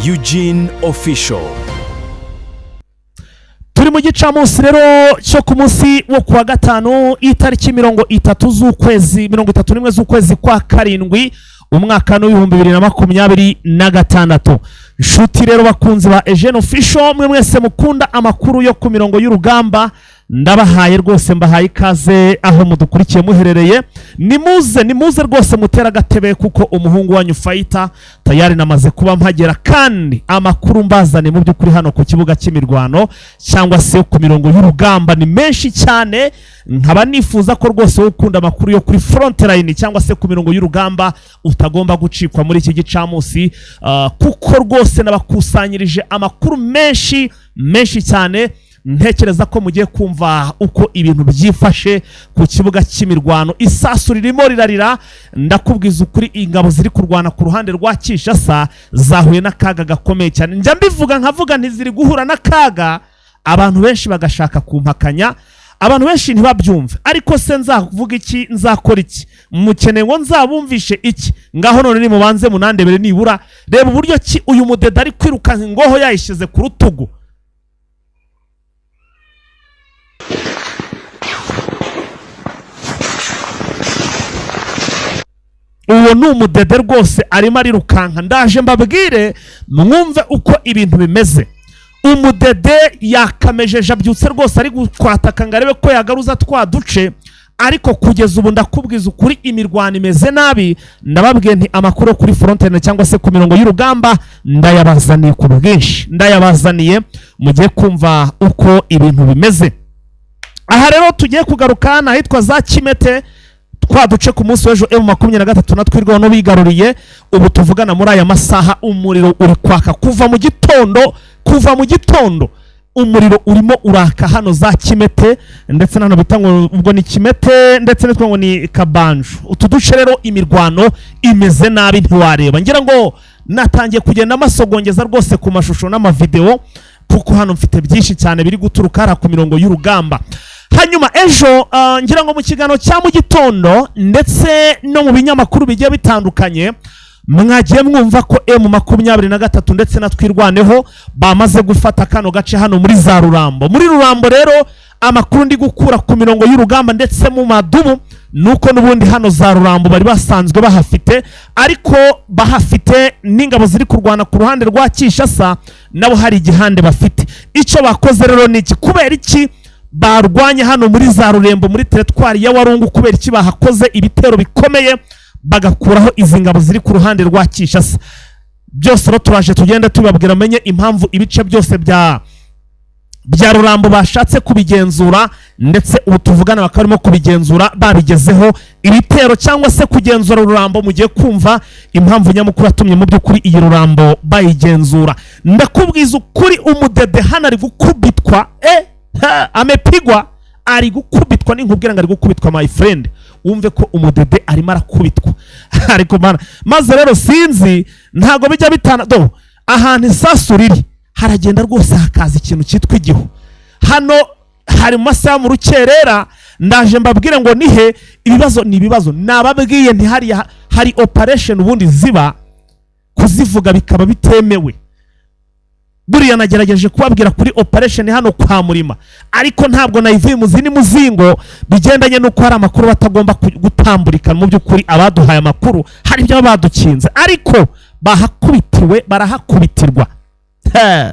Eugene Official. Turi mu gicamunsi rero cyo ku munsi wo kuwa gatanu, itariki 30 z'ukwezi, 31 z'ukwezi kwa karindwi, umwaka w'2026. Nshuti rero, bakunzi ba Eugene Official, mwe mwese mukunda amakuru yo ku mirongo y'urugamba, ndabahaye rwose, mbahaye ikaze aho mudukurikiye muherereye. Nimuze, nimuze rwose mutere agatebe, kuko umuhungu wanyu Fighter tayari namaze kuba mpagera, kandi amakuru mbazane mu by'ukuri hano ku kibuga cy'imirwano cyangwa se ku mirongo y'urugamba ni menshi cyane. Nkaba nifuza ko rwose wowe ukunda amakuru yo kuri front line cyangwa se ku mirongo y'urugamba utagomba gucikwa muri iki gicamunsi, kuko rwose nabakusanyirije amakuru menshi menshi cyane. Ntekereza ko mugiye kumva uko ibintu byifashe ku kibuga cy'imirwano. Isasu ririmo rirarira. Ndakubwiza ukuri, ingabo ziri kurwana ku ruhande rwa Kinshasa zahuye n'akaga gakomeye cyane. Njya mbivuga nkavuga ntiziri guhura n'akaga, abantu benshi bagashaka kumpakanya, abantu benshi ntibabyumve. Ariko se nzavuga iki? Nzakora iki? Mukeneye ngo nzabumvishe iki? Ngaho none nimubanze munandebere nibura. Reba uburyo ki uyu mudede ari kwirukanka, ingoho yayishyize ku rutugu. Uwo ni umudede rwose, arimo arirukanka. Ndaje mbabwire mwumve uko ibintu bimeze. Umudede yakamejeje, abyutse rwose ari kwataka ngo arebe ko yagaruza twa duce, ariko kugeza ubu ndakubwiza ukuri imirwano imeze nabi. Ndababwiye nti amakuru yo kuri frontline cyangwa se ku mirongo y'urugamba ndayabazaniye ku bwinshi, ndayabazaniye, mugiye kumva uko ibintu bimeze. Aha rero tugiye kugaruka ni ahitwa za Kimete, twa duce ku munsi w'ejo M23 na Twirwaneho bigaruriye. Ubu tuvugana muri aya masaha umuriro uri kwaka kuva mu gitondo, kuva mu gitondo umuriro urimo uraka hano za Kimete, ndetse nano bita ngo ubwo ni Kimete, ndetse nitwa ngo ni Kabanju. Utu duce rero imirwano imeze nabi ntiwareba. Ngira ngo natangiye kugenda amasogongeza rwose ku mashusho n'amavideo, kuko hano mfite byinshi cyane biri guturuka hariya ku mirongo y'urugamba. Hanyuma ejo, ngira ngo mu kiganiro cya mu gitondo ndetse no mu binyamakuru bigiye bitandukanye mwagiye mwumva ko M23 ndetse na Twirwaneho bamaze gufata kano gace hano muri za Rurambo. Muri Rurambo rero amakuru ndi gukura ku mirongo y'urugamba ndetse mu madubu nuko n'ubundi hano za Rurambo bari basanzwe bahafite, ariko bahafite n'ingabo ziri kurwana ku ruhande rwa Kinshasa nabo hari igihande bafite. Icyo bakoze rero ni iki? Kubera iki barwanye hano muri za Rurembo, muri teritwari ya Warungu? Kubera iki bahakoze ibitero bikomeye bagakuraho izi ngabo ziri ku ruhande rwa Kinshasa? Byose rero turaje tugende tubabwira, amenye impamvu ibice byose bya Rurambo bashatse kubigenzura, ndetse ubu tuvugana bakaba barimo kubigenzura, babigezeho ibitero cyangwa se kugenzura Rurambo. Mugiye kumva impamvu nyamukuru yatumye mu by'ukuri iyi Rurambo bayigenzura. Ndakubwiza ukuri, umudede hano ari gukubitwa, amepigwa, ari gukubitwa. Ninkubwira ngo ari gukubitwa, my friend, wumve ko umudede arimo arakubitwa. Ariko mana, maze rero sinzi, ntago bijya bitana do. Ahantu isasu riri haragenda rwose hakaza ikintu cyitwa igihu. Hano hari mu masaha mu rukerera. Ndaje mbabwire ngo nihe ibibazo ni ibibazo. Nababwiye ntihari hari operation ubundi ziba kuzivuga bikaba bitemewe. Buriya nagerageje kubabwira kuri operation hano kwa Murima, ariko ntabwo nayivuye mu zindi muzingo, bigendanye n'uko hari amakuru batagomba gutamburika. Mu by'ukuri abaduhaye amakuru hari ibyo badukinze, ariko bahakubitiwe, barahakubitirwa.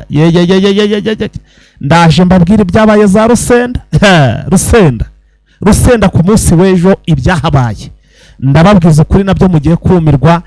Ye, ye, ye, ye, ye, ye, ye, ye. Ndaje mbabwire ibyabaye za Rusenda. Rusenda, Rusenda ku munsi w'ejo ibyahabaye ndababwiza ukuri nabyo mugiye kumirwa.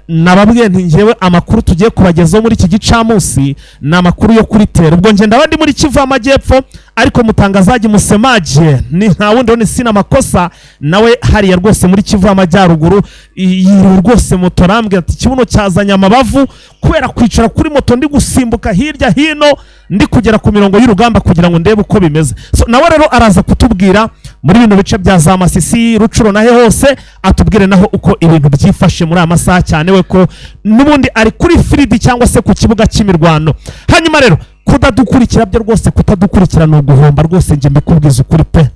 Nababwiye nti ngewe amakuru tugiye kubagezaho muri iki gicamunsi ni amakuru yo kuri tera. Ubwo njye ndaba ndi muri Kivu y'Amajyepfo, ariko mutangazaji musemaje ni nta wundi ni Sina Makosa, nawe hariya rwose muri Kivu y'Amajyaruguru. Yiriwe rwose moto, arambwira ati ikibuno cyazanye amabavu kubera kwicara kuri moto, ndi gusimbuka hirya hino, ndi kugera ku mirongo y'urugamba kugira ngo ndebe uko bimeze. So, nawe rero araza kutubwira muri bino bice bya za Masisi, Rucuro nahe hose, atubwire naho uko ibintu byifashe muri aya masaha, cyane we ko n'ubundi ari kuri firidi cyangwa se ku kibuga cy'imirwano. Hanyuma rero kudadukurikira byo rwose, kutadukurikira ni uguhomba rwose, njye mbikubwiza ukuri pe.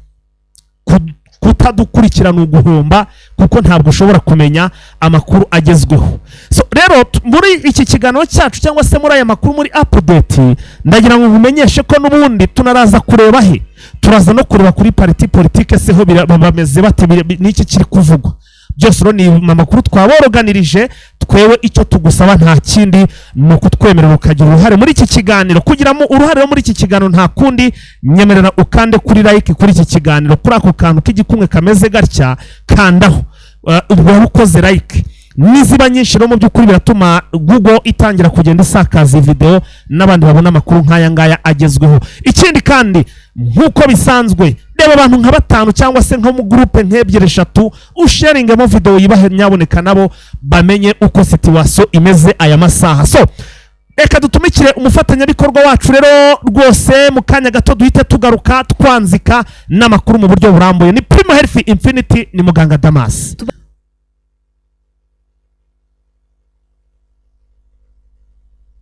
Kutadukurikira ni uguhomba, kuko ntabwo ushobora kumenya amakuru agezweho. So rero muri iki kiganiro cyacu cyangwa se muri aya makuru, muri update, ndagira ngo nkumenyeshe ko n'ubundi tunaraza kureba he, turaza no kureba kuri partie politique se ho bameze bate, n'iki kiri kuvugwa byose. Rero ni amakuru twaboroganirije. Twewe icyo tugusaba nta kindi, ni ukutwemerera ukagira uruhare muri iki kiganiro. Kugiramo uruhare rero muri iki kiganiro nta kundi, nyemerera ukande kuri like kuri iki kiganiro, kuri ako kantu k'igikumwe kameze gatya, kandaho. Ubwo waba ukoze like. Niziba nyinshi rero, mu by'ukuri biratuma Google itangira kugenda isakaza iyi video, n'abandi babona amakuru nk'aya ngaya agezweho. Ikindi kandi, nk'uko bisanzwe, reba abantu nka batanu cyangwa se nko mu groupe nk'ebyiri, eshatu, usharingemo video, yibahe nyaboneka, nabo bamenye uko situation imeze aya masaha. So reka dutumikire umufatanyabikorwa wacu rero rwose, mu kanya gato duhite tugaruka twanzika n'amakuru mu buryo burambuye. Ni Primo Health Infinity, ni muganga Damas.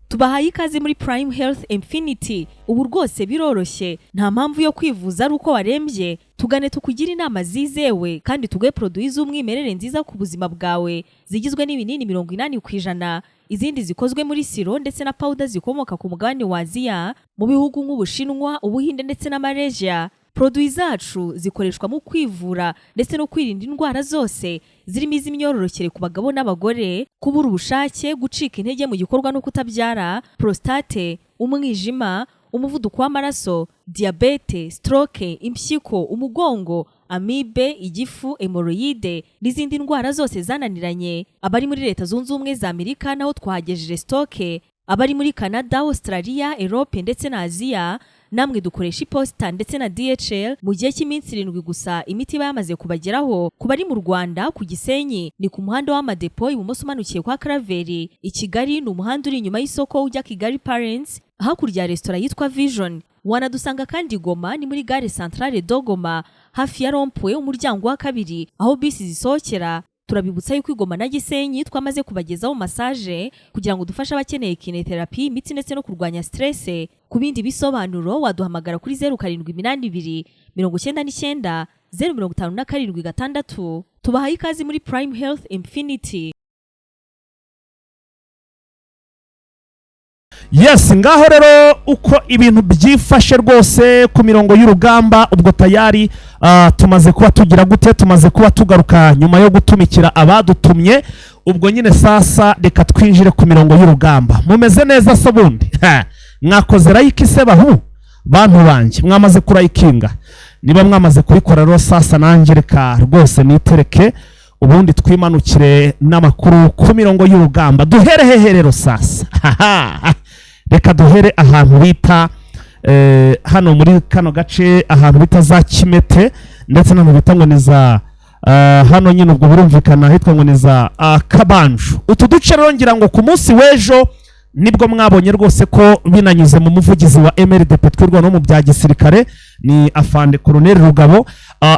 Tubahaye ikaze muri Prime Health Infinity. Ubu rwose biroroshye, nta mpamvu yo kwivuza ari uko warembye. Tugane tukugire inama zizewe kandi tuguhe produits z'umwimerere nziza ku buzima bwawe, zigizwe n'ibinini 80%, izindi zikozwe muri sirop ndetse na powder zikomoka ku mugabane wa Aziya, mu bihugu nk'Ubushinwa, Ubuhinde ndetse na Malaysia. Produits zacu zikoreshwa mu kwivura ndetse no kwirinda indwara zose, zirimo iz'imyororokere ku bagabo n'abagore, kubura ubushake, gucika intege mu gikorwa no kutabyara, prostate, umwijima, umuvuduko w'amaraso, diyabete, stroke, impyiko, umugongo, amibe, igifu, hémorroïdes n'izindi ndwara zose zananiranye. Abari muri Leta Zunze Ubumwe za Amerika naho twahagejeje stock. Abari muri Canada, Australia, Europe ndetse na Aziya, namwe dukoresha iposita ndetse na DHL. Mu gihe cy'iminsi 7 gusa imiti iba yamaze kubageraho. Ku bari mu Rwanda, ku Gisenyi ni ku muhanda w'Amadepo, ibumoso umanukiye kwa Karaveri. I Kigali ni umuhanda uri inyuma y'isoko ujya Kigali Parents, hakurya ya resitora yitwa Vision. Wanadusanga kandi i Goma, ni muri gare Centrale de Goma, hafi ya rond-point, umuryango wa kabiri aho bisi zisohokera. Turabibutsa yuko i Goma na Gisenyi twamaze kubagezaho massage kugira ngo dufashe abakeneye kinésithérapie, imitsi ndetse no kurwanya stress. Ku bindi bisobanuro waduhamagara kuri 0782 99 0576. Tubahaye ikaze muri Prime Health Infinity. Yes, ngaho rero uko ibintu byifashe rwose ku mirongo y'urugamba. Ubwo tayari tumaze kuba tugira gute, tumaze kuba tugaruka nyuma yo gutumikira abadutumye. Ubwo nyine sasa reka twinjire ku mirongo y'urugamba. Mumeze neza se bundi? Ha, mwakoze like se bahu bantu banjye? Mwamaze kurayikinga? Niba mwamaze kubikora rero, sasa nanjye reka rwose nitereke, ubundi twimanukire n'amakuru ku mirongo y'urugamba. Duhere hehe rero sasa? Reka duhere ahantu bita hano muri kano gace, ahantu bita za Kimete ndetse n'ahantu bita ngo ni za hano nyine, ubwo birumvikana ahitwa ngo ni za Kabanju. Utu duce rero ngira ngo ku munsi w'ejo nibwo mwabonye rwose ko binanyuze mu muvugizi wa MRDP Twirwaneho no mu bya gisirikare, ni afande Colonel Rugabo,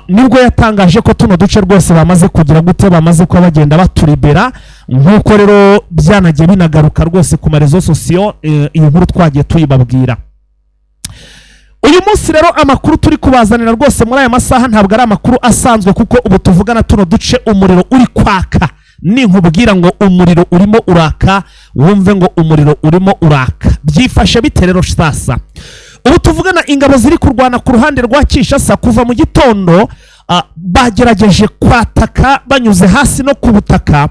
nibwo yatangaje ko tuno duce rwose bamaze kugira gute, bamaze kuba bagenda baturibera, nk'uko rero byanagiye binagaruka rwose ku ma réseaux sociaux. Iyi nkuru twagiye tuyibabwira. Uyu munsi rero amakuru turi kubazanira rwose muri aya masaha ntabwo ari amakuru asanzwe, kuko ubu tuvugana tuno duce umuriro uri kwaka. Ninkubwira ngo umuriro urimo uraka, wumve ngo umuriro urimo uraka. Byifashe bite rero sasa? Ubu tuvugana ingabo ziri kurwana ku ruhande rwa Kinshasa kuva mu gitondo bagerageje kwataka banyuze hasi no ku butaka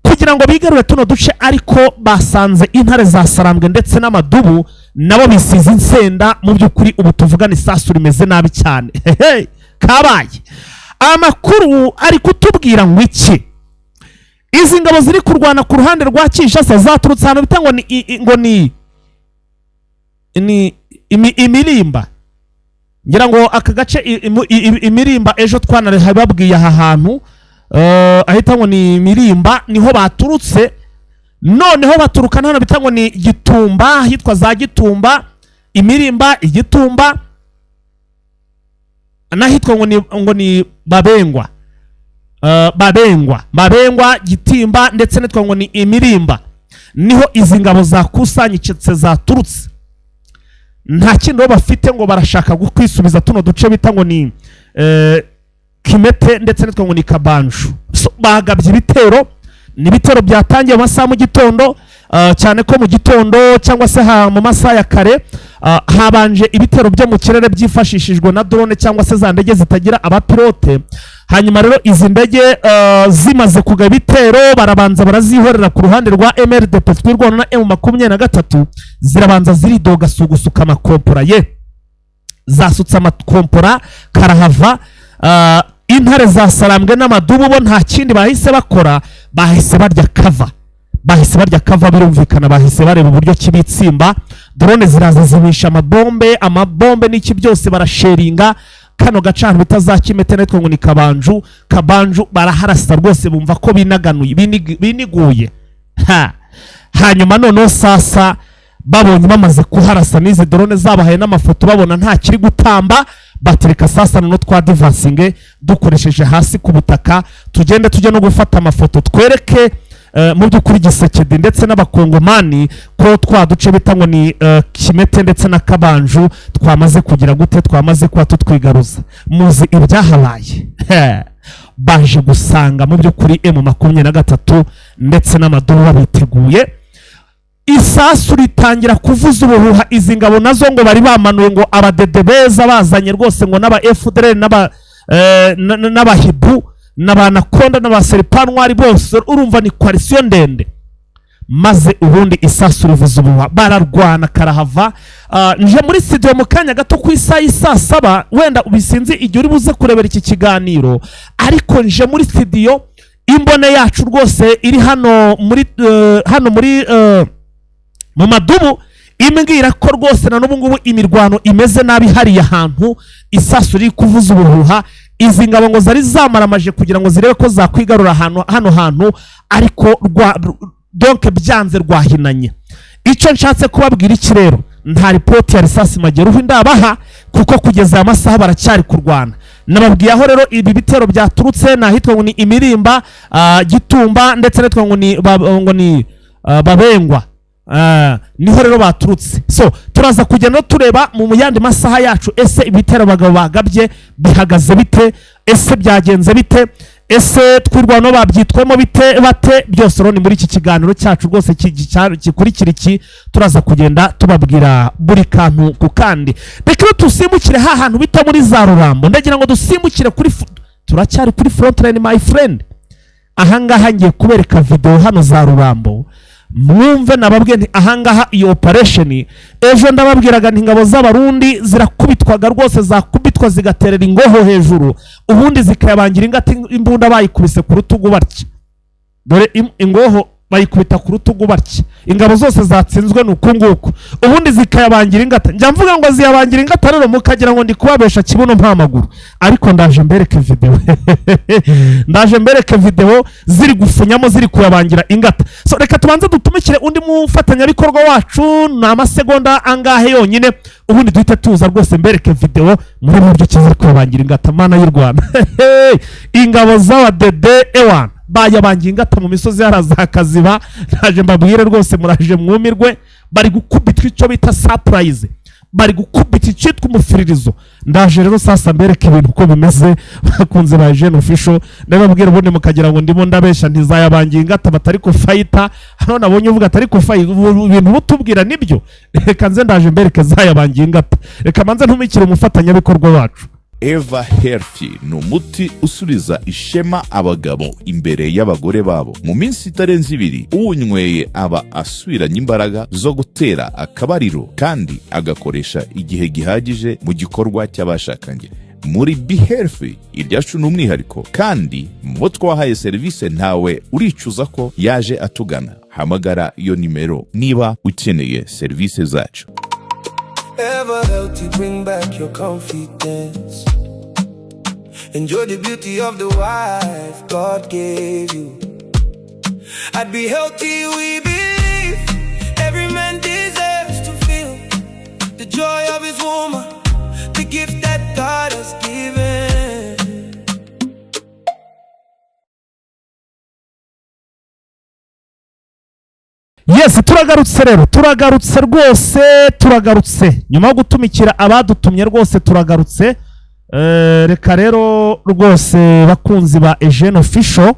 kugira ngo bigarure tuno duce, ariko basanze intare za Sarambwe ndetse n'amadubu nabo bisize insenda. Mu by'ukuri ubu tuvugana isasu rimeze nabi cyane. Hehe, kabaye! Amakuru ari kutubwira ngo iki? Izi ngabo ziri kurwana ku ruhande rwa Kinshasa zaturutse ahantu bita ngo ni ngo ni Imirimba. Ngira ngo aka gace Imirimba ejo twanababwiye aha hantu ahita ngo ni Imirimba, niho baturutse. Noneho baturuka hano bita ngo ni Gitumba, ahitwa za Gitumba, Imirimba, Igitumba n'ahitwa ngo ni Babengwa. Babengwa, Gitimba ndetse n'itwa ngo ni Imirimba, niho izi ngabo zakusanyitse zaturutse. Nta kindi rero bafite, ngo barashaka kwisubiza tuno duce bita ngo ni Kimete ndetse n'itwa ngo ni Kabanju. So, bagabye ibitero. Ni ibitero byatangiye mu masaha mu gitondo, cyane ko mu gitondo cyangwa se mu masaha ya kare, habanje ibitero byo mu kirere byifashishijwe na drone cyangwa se za ndege zitagira abapilote. Hanyuma rero izi ndege zimaze kugaba ibitero, barabanza barazihorera ku ruhande rwa MRDP Twirwaneho na M23, zirabanza ziridoga, si ugusuka amakompora ye, zasutse amakompora karahava. Intare za Sarambwe n'amadubu bo nta kindi bahise bakora, bahise barya cover, bahise barya cover. Birumvikana, bahise bareba uburyo kibitsimba. Drone ziraza zibisha amabombe, amabombe n'iki byose, barasheringa kano gace ahantu bita za Kimete nitwo ngo ni Kabanju. Kabanju baraharasa rwose, bumva ko binaganuye, biniguye ha. Hanyuma noneho sasa babonye bamaze kuharasa n'izi drone zabahaye n'amafoto, babona nta kiri gutamba, batereka sasa noneho twa advancinge dukoresheje hasi ku butaka, tugende tujye no gufata amafoto, twereke mu by'ukuri Gisekedi ndetse n'Abakongomani ko twa duce bita ngo ni Kimete ndetse na Kabanju twamaze kugira gute, twamaze kuba tutwigaruza. Muzi ibyahabaye. He. Baje gusanga mu by'ukuri M23 ndetse n'amadubu babiteguye. Isasu ritangira kuvuza ubuhuha. Izi ngabo nazo ngo bari bamanuye ngo abadede beza bazanye rwose, ngo n'aba FDLR n'abahibu n'abanakonda n'abaseripantwari bose, urumva ni coalition ndende. Maze ubundi isasu rivuza ubuhuha, bararwana karahava. Nje muri studio mu kanya gato ku isaha y'isaa saba, wenda ubisinzi igihe uri buze kurebera iki kiganiro, ariko nje muri studio, imbone yacu rwose iri hano muri mu madubu imbwira ko rwose na n'ubu ngubu imirwano imeze nabi hariya hantu, isasu riri kuvuza ubuhuha. Izi ngabo ngo zari zamaramaje kugira ngo zirebe ko zakwigarura ahantu hano hantu, ariko rwa donc byanze, rwahinanye. Icyo nshatse kubabwira iki rero, nta ripoti ya risasi mageruhu ndabaha, kuko kugeza aya masaha baracyari kurwana. Nababwiye aho rero ibi bitero byaturutse, ni ahitwa ngo ni Imirimba, Gitumba ndetse n'ahitwa ngo ni Babengwa. Niho rero baturutse. So turaza kugenda tureba mu yandi masaha yacu, ese ibitero abagabo bagabye bihagaze bite? Ese byagenze bite? Ese Twirwaneho babyitwemo bite bate? Byose rero ni muri iki kiganiro cyacu rwose gikurikira iki, turaza kugenda tubabwira buri kantu ku kandi. Reka rero dusimbukire ha hantu bita muri za Rurambo. Ndagira ngo dusimbukire kuri turacyari kuri front line, my friend. Ahangaha ngiye kubereka video hano za Rurambo, mwumve. Nababwiye nti ahangaha iyo operation ejo ndababwiraga nti ingabo z'Abarundi zirakubitwaga rwose, zakubitwa zigaterera ingoho hejuru, ubundi zikayabangira ingata, imbunda bayikubise ku rutugu batya. Dore ingoho bayikubita ku rutugu batya. Ingabo zose zatsinzwe ni uku nguku, ubundi zikayabangira ingata. Njya mvuga ngo ziyabangira ingata rero mukagira ngo ndi kubabesha, kibuno mpamaguru, ariko ndaje mbereke video, ndaje mbereke video ziri gufunyamo, ziri kuyabangira ingata. So reka tubanze dutumikire undi mufatanyabikorwa wacu, ni amasegonda angahe yonyine, ubundi duhite tuza rwose mbereke video muri buryo ki ziri kuyabangira ingata. Mana y'u Rwanda, ingabo z'abadede ewana bayabangiye ingata mu misozi haraza Kaziba. Ndaje mbabwire rwose, muraje mwumirwe. Bari gukubitwa icyo bita surprise, bari gukubita icyitwa umufiririzo. Ndaje rero sasa mbereke ibintu uko bimeze. Bakunze ba Jeune Official, ndababwira ubundi mukagira ngo ndimo ndabesha, ntizayabangiye ingata batari kufayita. Hano nabonye uvuga atari kufayita, ibintu butubwira nibyo. Reka nze, ndaje mbereke zayabangiye ingata. Reka manze ntumikire umufatanyabikorwa wacu. Eva Healthy ni umuti usubiza ishema abagabo imbere y'abagore babo. Mu minsi itarenze 2 uwunyweye aba asubiranye imbaraga zo gutera akabariro kandi agakoresha igihe gihagije mu gikorwa cy'abashakanye. Muri Be Healthy iryacu ni umwihariko, kandi mu bo twahaye serivisi ntawe uricuza ko yaje atugana. Hamagara iyo nimero niba ukeneye serivisi zacu. Ever healthy, bring back your confidence. Enjoy the beauty of the wife God gave you. I'd be healthy, we believe every man deserves to feel the joy of his woman, the gift that God has given. Yes, turagarutse rero, turagarutse rwose, turagarutse nyuma yo gutumikira abadutumye rwose, turagarutse. Reka rero rwose, bakunzi ba Eugene Official,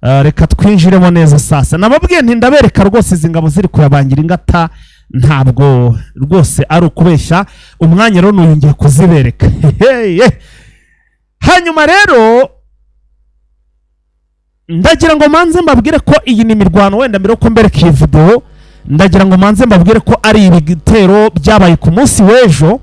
reka twinjiremo neza. Sasa nababwiye nti ndabereka rwose izi ngabo ziri kuyabangira ingata, ntabwo rwose ari ukubeshya. Umwanya rero n'uyu, ngiye kuzibereka. Hehe. Hanyuma rero ndagira ngo manze mbabwire ko iyi ni imirwano. Wenda mbere yuko mbereka iyi video, ndagira ngo manze mbabwire ko ari ibitero byabaye ku munsi w'ejo.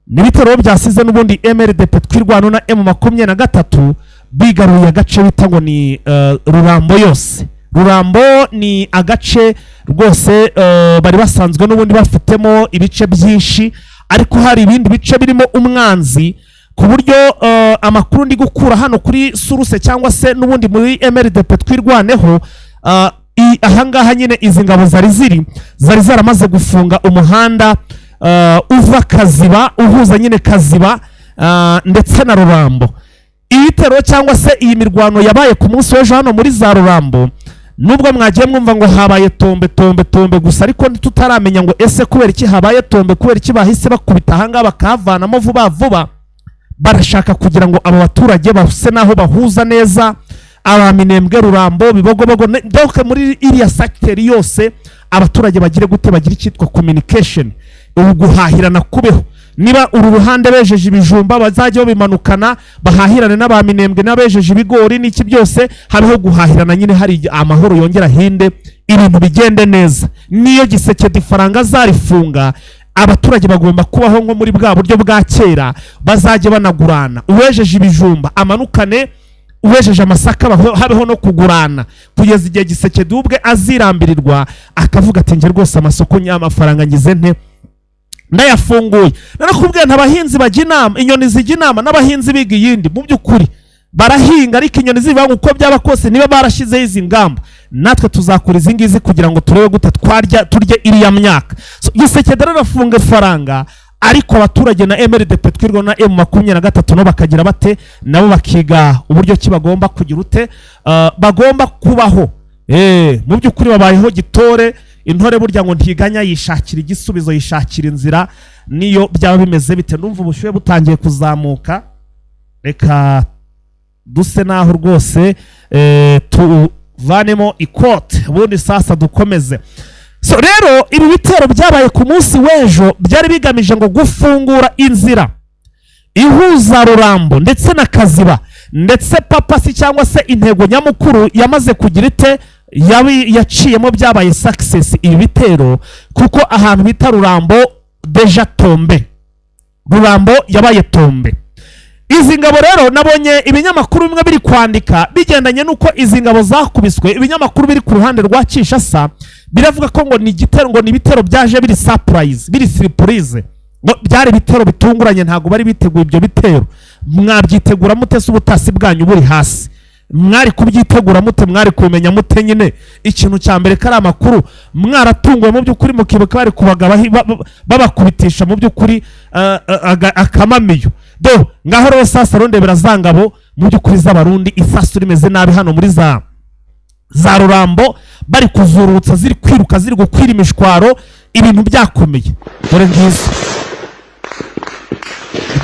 Ni ibitero byasize n'ubundi MRDP Twirwano na M23 bigaruye agace bita ngo ni Rurambo yose. Rurambo ni agace rwose bari basanzwe n'ubundi bafitemo ibice byinshi, ariko hari ibindi bice birimo umwanzi, ku buryo amakuru ndi gukura hano kuri source cyangwa se n'ubundi muri MRDP Twirwaneho, ahangaha nyine izi ngabo zari zaramaze gufunga umuhanda uva Kaziba, uhuza nyine Kaziba ndetse na Rurambo. Ibitero cyangwa se iyi mirwano yabaye ku munsi w'ejo hano muri za Rurambo, nubwo mwagiye mwumva ngo habaye tombe tombe tombe gusa, ariko tutaramenya ngo ese kubera iki habaye tombe, kubera iki bahise bakubita ahangaha bakahavanamo vuba vuba. Barashaka kugira ngo aba baturage base n'aho bahuza neza, aba Minembwe, Rurambo, Bibogobogo, donc muri iriya secteur yose, abaturage bagire gute? Bagire icyitwa communication, ubu guhahirana kubeho. Niba uru ruhande bejeje ibijumba, bazajya babimanukana bahahirane n'aba Minembwe, n'abejeje ibigori n'iki byose, habeho guhahirana nyine, hari amahoro yongera ahinde, ibintu bigende neza. Niyo Tshisekedi ifaranga azarifunga, abaturage bagomba kubaho nko muri bwa buryo bwa kera, bazajya banagurana. Uwejeje ibijumba amanukane uwejeje amasaka, habeho no kugurana, kugeza igihe Tshisekedi ubwe azirambirirwa akavuga ati: "Njye rwose amasoko amafaranga ngize nte? Ndayafunguye." Narakubwiye nti abahinzi bajya inama, inyoni zijya inama n'abahinzi biga iyindi. Mu by'ukuri barahinga, ariko inyoni zivuga ngo uko byaba kose, niba barashyizeho izi ngamba, natwe tuzakora izi ngizi kugira ngo turebe gute twarya, turye iriya myaka. So, Tshisekedi rero arafunga ifaranga, ariko abaturage na MRDP Twirwa na M23 nabo bakagira bate? Nabo bakiga uburyo ki bagomba kugira ute, bagomba kubaho. Mu by'ukuri babayeho gitore. Intore burya ngo ntiganya, yishakira igisubizo, yishakira inzira niyo byaba bimeze bite. Ndumva ubushyuhe butangiye kuzamuka, reka duse naho rwose tuvanemo ikote, ubundi sasa dukomeze. So rero ibi bitero byabaye ku munsi w'ejo byari bigamije ngo gufungura inzira ihuza Rurambo ndetse na Kaziba, ndetse purpose cyangwa se intego nyamukuru yamaze kugira ite? Yaciyemo, byabaye success ibi bitero, kuko ahantu bita Rurambo déjà tombé, Rurambo yabaye tombé. Izi ngabo rero, nabonye ibinyamakuru bimwe biri kwandika bigendanye n'uko izi ngabo zakubiswe. Ibinyamakuru biri ku ruhande rwa Kinshasa biravuga ko ngo ni igitero, ngo ni ibitero byaje biri surprise, biri surprise, ngo byari ibitero bitunguranye, ntabwo bari biteguye ibyo bitero. Mwabyitegura mute se ubutasi bwanyu buri hasi? Mwari kubyitegura mute? Mwari kumenya mute nyine ikintu cya mbere ko ari amakuru mwaratunguwe? Mu by'ukuri mukibuka bari kubaga babakubitisha mu by'ukuri akamamiyo. Do ngaho rero sasa rondebera za ngabo mu by'ukuri z'Abarundi, isasu rimeze nabi hano muri za Rurambo, bari kuzurutsa, ziri kwiruka, ziri gukwira imishwaro, ibintu byakomeye. Dore ngizo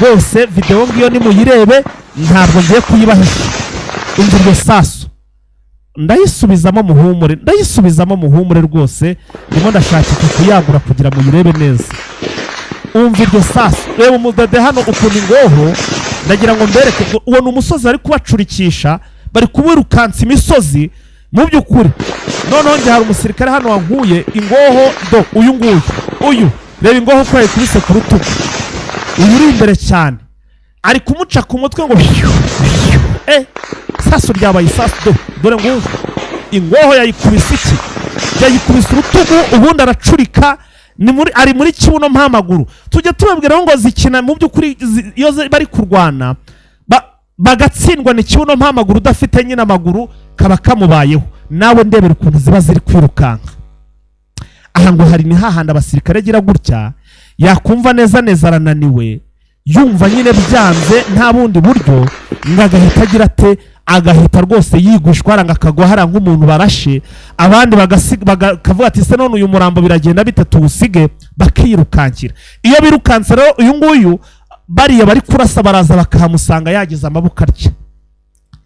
rwose videwo ngiyo, nimuyirebe, ntabwo ngiye kuyibahisha. Umva iryo sasu, ndayisubizamo muhumure, ndayisubizamo muhumure rwose, ndimo ndashakika kuyagura kugira muyirebe neza. Umva iryo sasu, reba umudede hano ukuntu ingoho. Ndagira ngo mbereke ngo uwo ni umusozi bari kubacurikisha, bari kuwirukansa imisozi mu by'ukuri. Noneho njye hari umusirikare hano wankuye ingoho, do uyu nguyu, uyu, reba ingoho ko yayikubise ku rutugu. Uyu uri imbere cyane ari kumuca ku mutwe ngo sasu ryabaye isasu. Do dore nguyu, ingoho yayikubise iki? Yayikubise urutugu, ubundi aracurika, ni muri, ari muri kibuno mpamaguru. Tujya tubabwira ngo zikina mu by'ukuri iyo bari kurwana bagatsindwa, ni kibuno mpamaguru, udafite nyine amaguru kaba kamubayeho. Nawe ndebera ukuntu ziba ziri kwirukanka aha. Ngo hari ni hahandi abasirikare agira gutya, yakumva neza neza arananiwe, yumva nyine byanze, nta bundi buryo, ngo agahita agira ate? Agahita rwose yigushwa, aranga akagwa hariya nk'umuntu barashe. Abandi bakavuga ati: "Se none uyu murambo biragenda bite? Tuwusige?" Bakirukankira. Iyo birukanse rero, uyu nguyu Bariya bari kurasa baraza bakahamusanga yagize amaboko atya,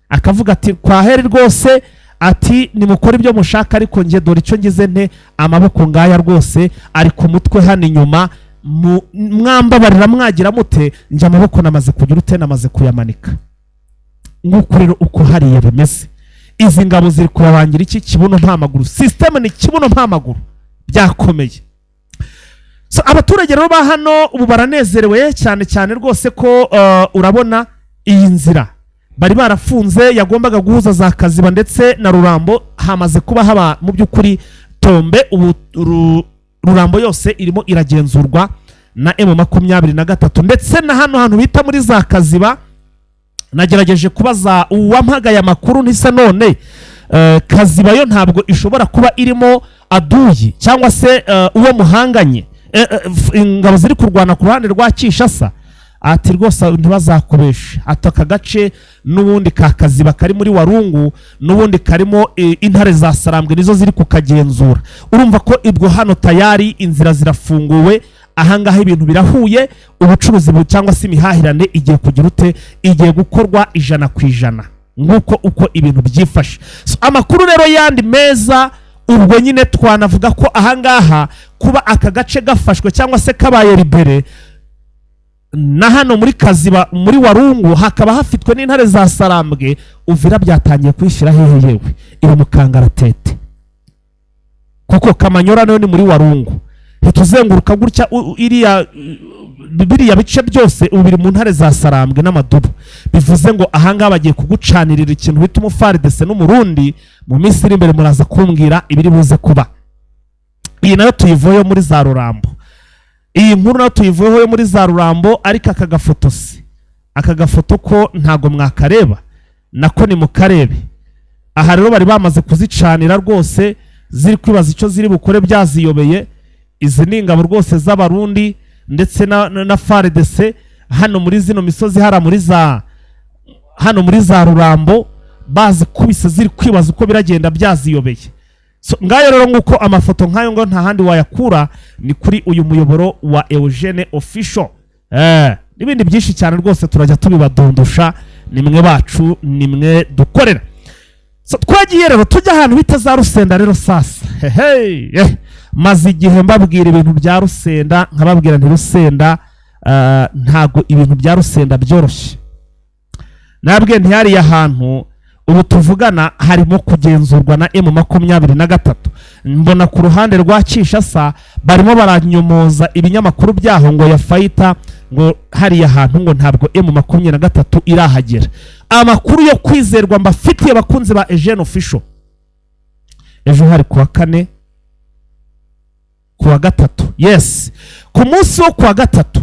akavuga ati: "Kwaheri rwose," ati: "Nimukore ibyo mushaka, ariko njye dore icyo ngize nte, amaboko ngaya rwose ari ku mutwe hano inyuma. Mwambabarira mwagira mute, njye amaboko namaze kugira ute, namaze kuyamanika." Nguko rero uko hariya bimeze. Izi ngabo ziri kubabangira iki? Kibuno nta maguru. Système ni kibuno nta maguru, byakomeye. So, abaturage rero ba hano ubu baranezerewe cyane cyane rwose ko urabona iyi nzira bari barafunze yagombaga guhuza za Kaziba ndetse na Rurambo hamaze kuba haba mu by'ukuri tombe. Ubu Rurambo yose irimo iragenzurwa na M23, ndetse na hano hantu bita muri za Kaziba. Nagerageje kubaza uwampagaye amakuru ntise none Kaziba yo ntabwo ishobora kuba irimo aduyi cyangwa se uwo muhanganye, ingabo ziri kurwana ku ruhande rwa Kinshasa? Ati: "Rwose ntibazakubeshe," ati: "Aka gace n'ubundi ka Kaziba kari muri Warungu n'ubundi karimo intare za Sarambwe, nizo ziri kukagenzura." Urumva ko ibwo hano tayari inzira zirafunguwe, ahangaha ibintu birahuye, ubucuruzi cyangwa se imihahirane igiye kugira ute, igiye gukorwa 100%. Nguko uko ibintu byifashe. So, amakuru rero yandi meza, ubwo nyine twanavuga ko ahangaha kuba aka gace gafashwe cyangwa se kabaye libéré, na hano muri Kaziba muri Warungu hakaba hafitwe n'intare za Sarambwe, Uvira byatangiye kwishyira hehe? Yewe, iri mu kangaratete, kuko Kamanyora nayo ni muri Warungu. Ntituzenguruka gutya iriya biriya bice byose ubu biri mu ntare za Sarambwe n'amadubu. Bivuze ngo ahangaha bagiye kugucanirira ikintu bita umufaridese n'umurundi. Mu minsi iri imbere muraza kumbwira ibiri buze kuba. Iyi nayo tuyivuyeho muri za Rurambo, iyi nkuru nayo tuyivuyeho yo muri za Rurambo. Ariko aka gafoto se, aka gafoto ko ntago mwakareba? Nako ni mukarebe. Aha rero bari bamaze kuzicanira rwose, ziri kwibaza icyo ziri bukore, byaziyobeye. Izi ni ingabo rwose z'Abarundi ndetse na FARDC hano muri zino misozi, hariya muri za hano muri za Rurambo, bazikubise ziri kwibaza uko biragenda, byaziyobeye. So, ngayo rero nguko amafoto nk'ayo ngo nta handi wayakura, ni kuri uyu muyoboro wa Eugene Official. N'ibindi byinshi cyane rwose turajya tubibadundusha, ni mwe bacu, ni mwe dukorera. So, twagiye rero tujya ahantu bita za Rusenda rero sasa. Hehe, maze igihe mbabwira ibintu bya Rusenda, nkababwira nti Rusenda, ntago ibintu bya Rusenda byoroshye. Nabwiye ntihariye ahantu ubu tuvugana harimo kugenzurwa na M23. Mbona ku ruhande rwa Kinshasa barimo baranyomoza ibinyamakuru byaho ngo ya fayita, ngo hariya hantu ngo ntabwo M23 irahagera. Amakuru yo kwizerwa mbafitiye, abakunzi ba Eugene Official, ejo hari kuwa kane, kuwa gatatu, yes, ku munsi wo kuwa gatatu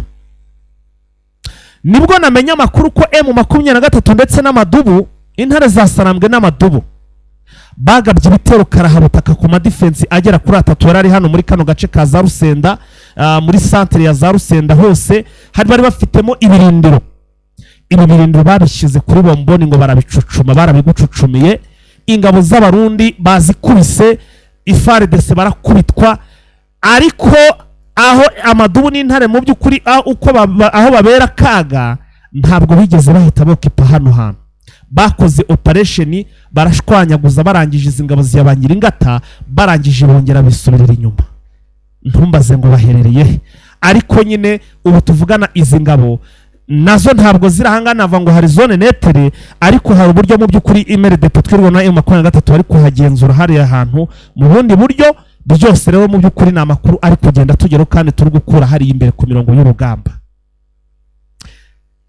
nibwo namenye amakuru ko M23 ndetse n'amadubu, intare za Sarambwe n'amadubu, bagabye ibitero karahabutaka ku madefense agera kuri atatu yari ari hano muri kano gace ka za Rusenda, muri santere ya za Rusenda hose hari bari bafitemo ibirindiro. Ibi birindiro babishyize kuri bomboni ngo barabicucuma, barabigucucumiye. Ingabo z'Abarundi bazikubise, FARDC barakubitwa, ariko aho amadubu n'intare mu by'ukuri uko aho babera kaga, ntabwo bigeze bahita bokipa hano hantu. Bakoze operation barashwanyaguza, barangije izi ngabo ziyabangira ingata, barangije bongera bisubirira inyuma. Ntumbaze ngo baherereye he, ariko nyine ubu tuvugana izi ngabo nazo ntabwo ziri ahangana nava ngo hari zone neutre, ariko hari uburyo mu by'ukuri MRDP twirwa na M23 bari kuhagenzura hariya hantu mu bundi buryo. Byose rero mu by'ukuri ni amakuru ari kugenda tugeraho kandi turi gukura hariya imbere ku mirongo y'urugamba.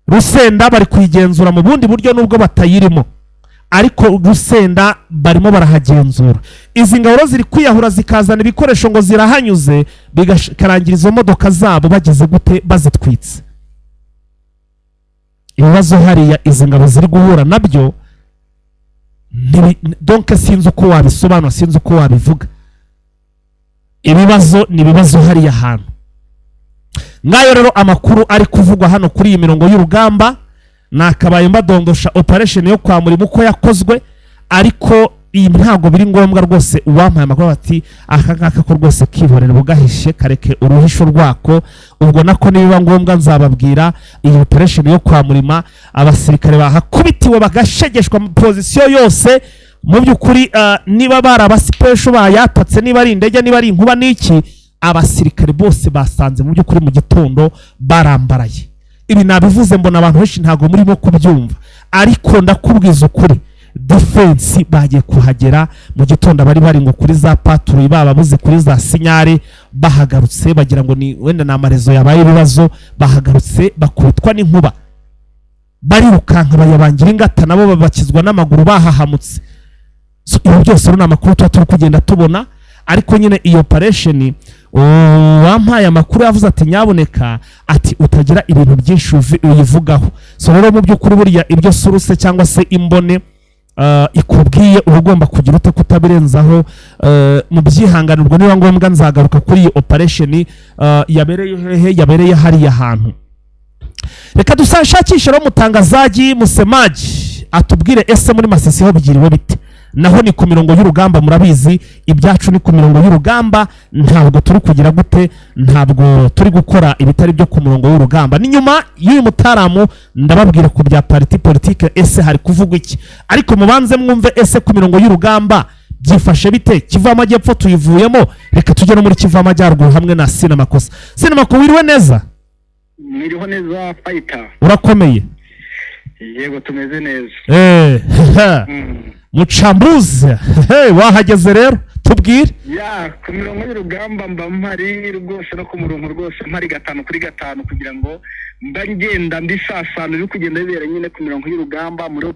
Rusenda bari kuyigenzura mu bundi buryo nubwo batayirimo, ariko Rusenda barimo barahagenzura. Izi ngabo rero ziri kwiyahura zikazana ibikoresho ngo zirahanyuze, bikarangira izo modoka zabo bageze gute, bazitwitse. Ibibazo hariya izi ngabo ziri guhura nabyo donc sinzi uko wabisobanura, sinzi uko wabivuga. Ibibazo ni ibibazo hariya hantu. Ngayo rero amakuru ari kuvugwa hano kuri iyi mirongo y'urugamba. Nakabaye mbadondosha operation yo kwa Murimo uko yakozwe, ariko Iyi ntabwo biri ngombwa rwose. Uwampaye amakuru ati aka ngaka ko rwose kihorera, bugahishe, kareke uruhisho rwako. Ubwo nako nibiba ngombwa nzababwira iyi operation yo kwa Murima, abasirikare bahakubitiwe bagashegeshwa mu position yose. Mu by'ukuri niba bari abasipesho bayatatse, niba ari indege, niba ari inkuba n'iki, abasirikare bose basanze mu by'ukuri mu gitondo barambaraye. Ibi nabivuze, mbona abantu benshi ntabwo murimo kubyumva, ariko ndakubwiza ukuri, defense bagiye kuhagera mu gitondo, abari bari ngo kuri za patrouille bababuze kuri za signal, bahagarutse bagira ngo ni wenda ni amarezo yabaye ibibazo, bahagarutse bakubitwa n'inkuba, barirukanka bayabangira ingata, nabo babakizwa n'amaguru bahahamutse. So ibi byose rero ni amakuru tuba turi kugenda tubona, ariko nyine iyo operation, uwampaye amakuru yavuze ati nyaboneka, ati utagira ibintu byinshi uyivugaho. So rero mu by'ukuri buriya ibyo source cyangwa se imbone ikubwiye, uba ugomba kugira ute? Kutabirenzaho. Mu byihanganirwa, niba ngombwa nzagaruka kuri iyi operation yabereye hehe, yabereye hariya hantu. Reka dusashakishe rero mutangazaji musemaji atubwire ese muri Masisi ho byiriwe bite? Naho ni ku mirongo y'urugamba, murabizi ibyacu ni ku mirongo y'urugamba. Ntabwo turi kugira gute, ntabwo turi gukora ibitari byo ku murongo w'urugamba. Ni nyuma y'uyu mutaramu ndababwira ku bya parti politique, ese hari kuvugwa iki? Ariko mubanze mwumve ese ku mirongo y'urugamba byifashe bite? Kivu Amajyepfo tuyivuyemo, reka tujye no muri Kivu Amajyaruguru hamwe na Sinamakosa. Sinamako, wiriwe neza? Mwiriho neza, fayita. Urakomeye? Yego, tumeze neza. Mucambuzi, hey, wahageze rero, tubwire. Ya, ku mirongo y'urugamba mba mpari rwose, no ku murongo rwose mpari gatanu kuri gatanu, kugira ngo mba ngenda mbisasana biri kugenda bibera nyine ku mirongo y'urugamba muri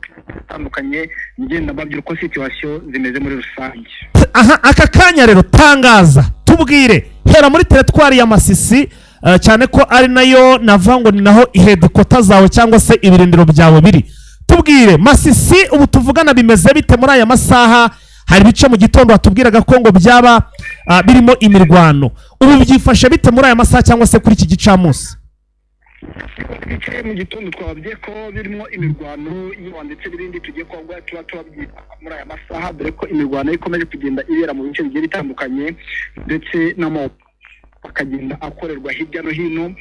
itandukanye, ngenda mbabwira uko situation zimeze muri rusange. Aha aka kanya rero tangaza, tubwire, hera muri teritwari ya Masisi, cyane ko ari nayo navuga ngo ni naho headquarter zawe cyangwa se ibirindiro byawe biri. Tubwire Masisi ubu tuvugana bimeze bite muri aya masaha? Hari ibice mu gitondo watubwiraga ko ngo byaba birimo imirwano, ubu byifashe bite muri aya masaha cyangwa se kuri iki gicamunsi? Twicaye mu gitondo twababwiye ko birimo imirwano yiwa ndetse n'ibindi tugiye kuba tuba tubabwira muri aya masaha, dore ko imirwano ikomeje kugenda ibera mu bice bigiye bitandukanye, ndetse n'amoko akagenda akorerwa hirya no hino.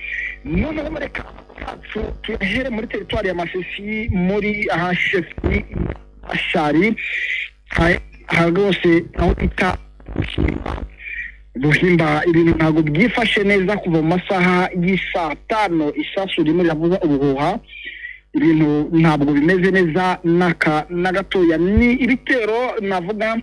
Noneho reka yacu tuyahere muri teritwari ya Masisi, muri aha chefferie Ashari, aha rwose aho bita Buhimba. Buhimba ibintu ntabwo byifashe neza kuva mu masaha y'isaa tano, isasu rimwe riravuza ubuhuha. Ibintu ntabwo bimeze neza n'aka na gatoya. Ni ibitero navuga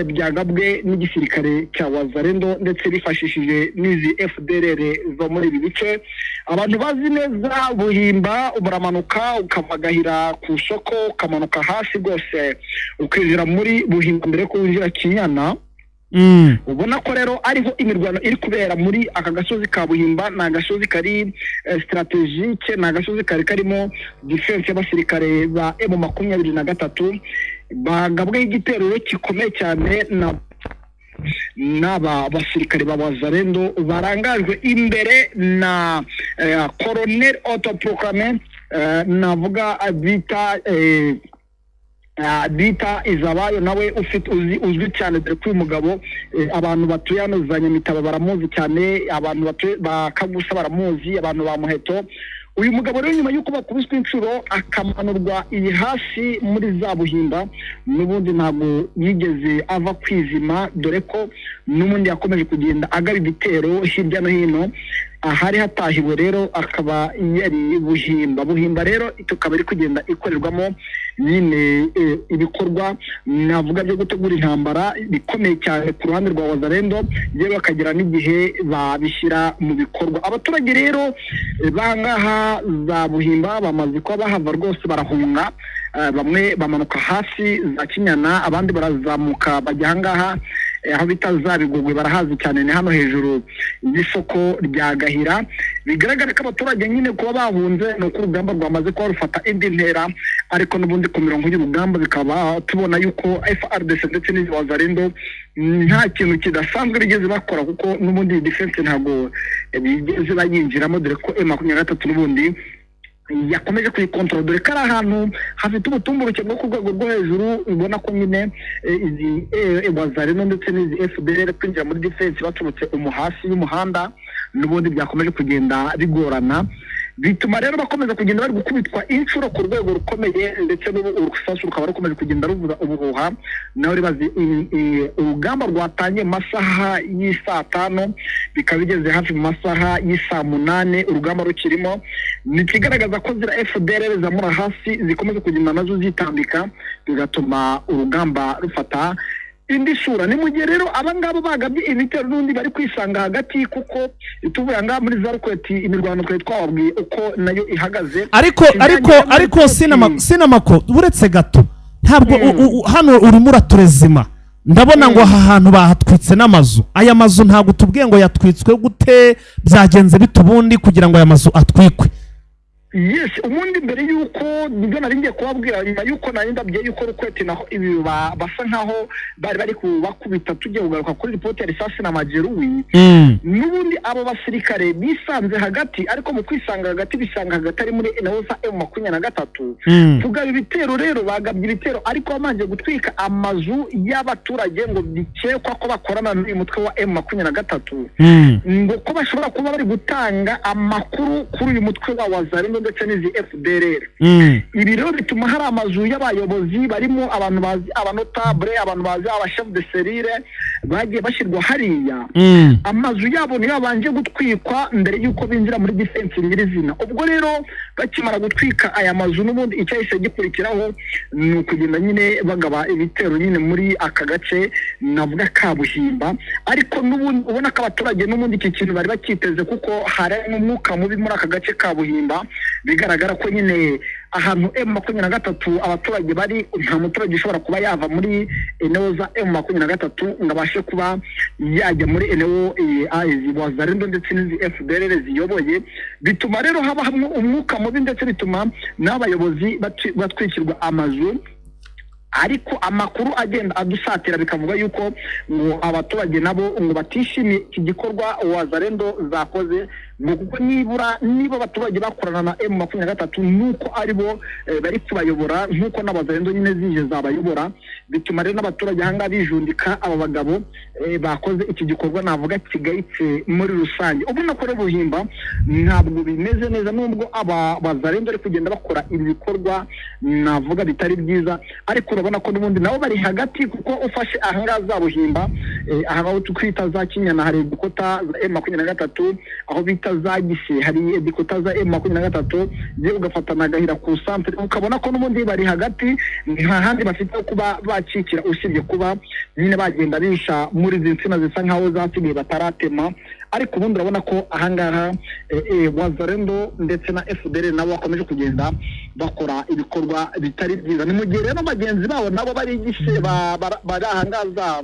byagabwe n'igisirikare cya Wazalendo, ndetse bifashishije n'izi FDLR zo muri ibi bice. Abantu bazi neza Buhimba, uramanuka ukava Gahira ku isoko, ukamanuka hasi rwose ukinjira muri Buhimba mbere yo winjira Kinyana. Ubona ko rero ariho imirwano iri kubera muri aka gasozi ka Buhimba. Ni agasozi kari stratégique, ni agasozi kari karimo defense y'abasirikare ba M23, bagabweho igitero gikomeye cyane na n'aba basirikare ba Wazalendo barangajwe imbere na colonel autoproclamé navuga bita bita Izabayo, nawe ufite uzwi cyane, dore ko uyu mugabo abantu batuye hano za Nyamitaba baramuzi cyane, abantu batuye ba Kagusa baramuzi, abantu ba Muheto. Uyu mugabo rero nyuma y'uko bakubiswe inshuro akamanurwa iyi hasi muri za Buhimba, n'ubundi ntabwo yigeze ava kwizima, dore ko n'ubundi yakomeje kugenda agaba ibitero hirya no hino. Ahari hatahiwe rero akaba yari Buhimba. Buhimba rero tukaba iri kugenda ikorerwamo nyine ibikorwa navuga byo gutegura intambara bikomeye cyane ku ruhande rwa Wazalendo, yewe bakagira n'igihe babishyira mu bikorwa. Abaturage rero bangaha za Buhimba bamaze kuba bahava rwose, barahunga. Bamwe bamanuka hasi za Kinyana, abandi barazamuka bajya ahangaha aho bita za Bigogwe, barahazi cyane, ni hano hejuru y'isoko rya Gahira. Bigaragara ko abaturage nyine kuba bahunze ni uko urugamba rwamaze kuba rufata indi ntera, ariko n'ubundi ku mirongo y'urugamba bikaba tubona yuko FARDC ndetse n'izi Wazalendo nta kintu kidasanzwe bigeze bakora, kuko n'ubundi defense ntabwo bigeze bayinjiramo, dore ko M23 n'ubundi Yakomeje kuyikontorora, dore ko ari ahantu hafite ubutumburuke bwo ku rwego rwo hejuru. Ubona ko nyine izi Wazalendo ndetse n'izi FDLR kwinjira muri defense baturutse umuhasi y'umuhanda n'ubundi byakomeje kugenda bigorana, bituma rero bakomeza kugenda bari gukubitwa inshuro ku rwego rukomeye, ndetse n'ubu urusasu rukaba rukomeje kugenda ruvuza ubuhuha. Nawe ribazi urugamba rwatangiye mu masaha y'isaa 5, bikaba bigeze hafi mu masaha y'isaa 8 urugamba rukirimo. Ni ikigaragaza ko zira FDLR zamura hasi zikomeza kugenda nazo zitambika, bigatuma urugamba rufata indi sura. Ni mu gihe rero abangaba bagabye ibitero n'undi bari kwisanga hagati, kuko tuvuye ngaha muri za Rukweti, imirwano twari twababwiye uko nayo ihagaze. Ariko ariko ariko sinamako, uretse gato, ntabwo hano urimo uraturezima. Ndabona ngo aha hantu bahatwitse n'amazu. Aya mazu ntabwo tubwiye ngo yatwitswe gute, byagenze bite ubundi kugira ngo aya mazu atwikwe? Yes, ubundi mbere y'uko nibyo nari ngiye kubabwira, nyuma y'uko nari ndabwiye y'uko Rukweti naho ibi basa nkaho bari kubakubita, tugiye kugaruka kuri ripoti ya risasi na majeruhi. N'ubundi abo basirikare bisanze hagati, ariko mu kwisanga hagati bisanga hagati ari muri nawo za M23. Tugaba ibitero rero, bagabye ibitero ariko babanje gutwika amazu y'abaturage ngo bikekwa ko bakorana n'uyu mutwe wa M23, ngo ko bashobora kuba bari gutanga amakuru kuri uyu mutwe wa Wazalendo ndetse n'izi FDLR. Ibi rero bituma hari amazu y'abayobozi barimo abantu bazi abanotable, abantu bazi abachef de cellule bagiye bashyirwa hariya. Amazu yabo niyo yabanje gutwikwa mbere y'uko binjira muri defense nyirizina. Ubwo rero bakimara gutwika aya mazu, n'ubundi icyahise gikurikiraho ni ukugenda nyine bagaba ibitero nyine muri aka gace navuga ka Buhimba. Ariko n'ubundi ubona ko abaturage n'ubundi iki kintu bari bakiteze, kuko hari umwuka mubi muri aka gace ka Buhimba. Bigaragara ko nyine ahantu M23 abaturage bari, nta muturage ushobora kuba yava muri eneo za M23 ngo abashe kuba yajya muri eneo izi Wazalendo ndetse n'izi FDLR ziyoboye. Bituma rero haba hamwe umwuka mubi, ndetse bituma n'abayobozi batwikirwa amazu. Ariko amakuru agenda adusatira bikavuga yuko ngo abaturage nabo ngo batishimiye iki gikorwa Wazalendo zakoze, ngo kuko nibura niba abaturage bakorana na M23 nuko aribo bari kubayobora nk'uko n'Abazalendo nyine zije zabayobora. Bituma rero n'abaturage ahangaha bijundika aba bagabo bakoze iki gikorwa navuga kigayitse muri rusange. Ubona ko rero Buhimba ntabwo bimeze neza, nubwo aba Bazalendo bari kugenda bakora ibi bikorwa navuga bitari byiza, ariko urabona ko n'ubundi nabo bari hagati, kuko ufashe ahangaha za Buhimba, aha aho twita za Kinyana hari ibikuta za M23, aho bita za Gise hari ibikuta za M23, ye ugafata na Gahira ku centre, ukabona ko n'ubundi bari hagati, nta handi bafite ho kuba bakikira usibye kuba nyine bagenda bisha muri izi nsina zisa nkaho zasigaye bataratema. Ariko ubundi urabona ko ahangaha Wazalendo ndetse na FDLR nabo bakomeje kugenda bakora ibikorwa bitari byiza. Ni mu gihe rero bagenzi babo nabo bari Gise, bari ahangaha za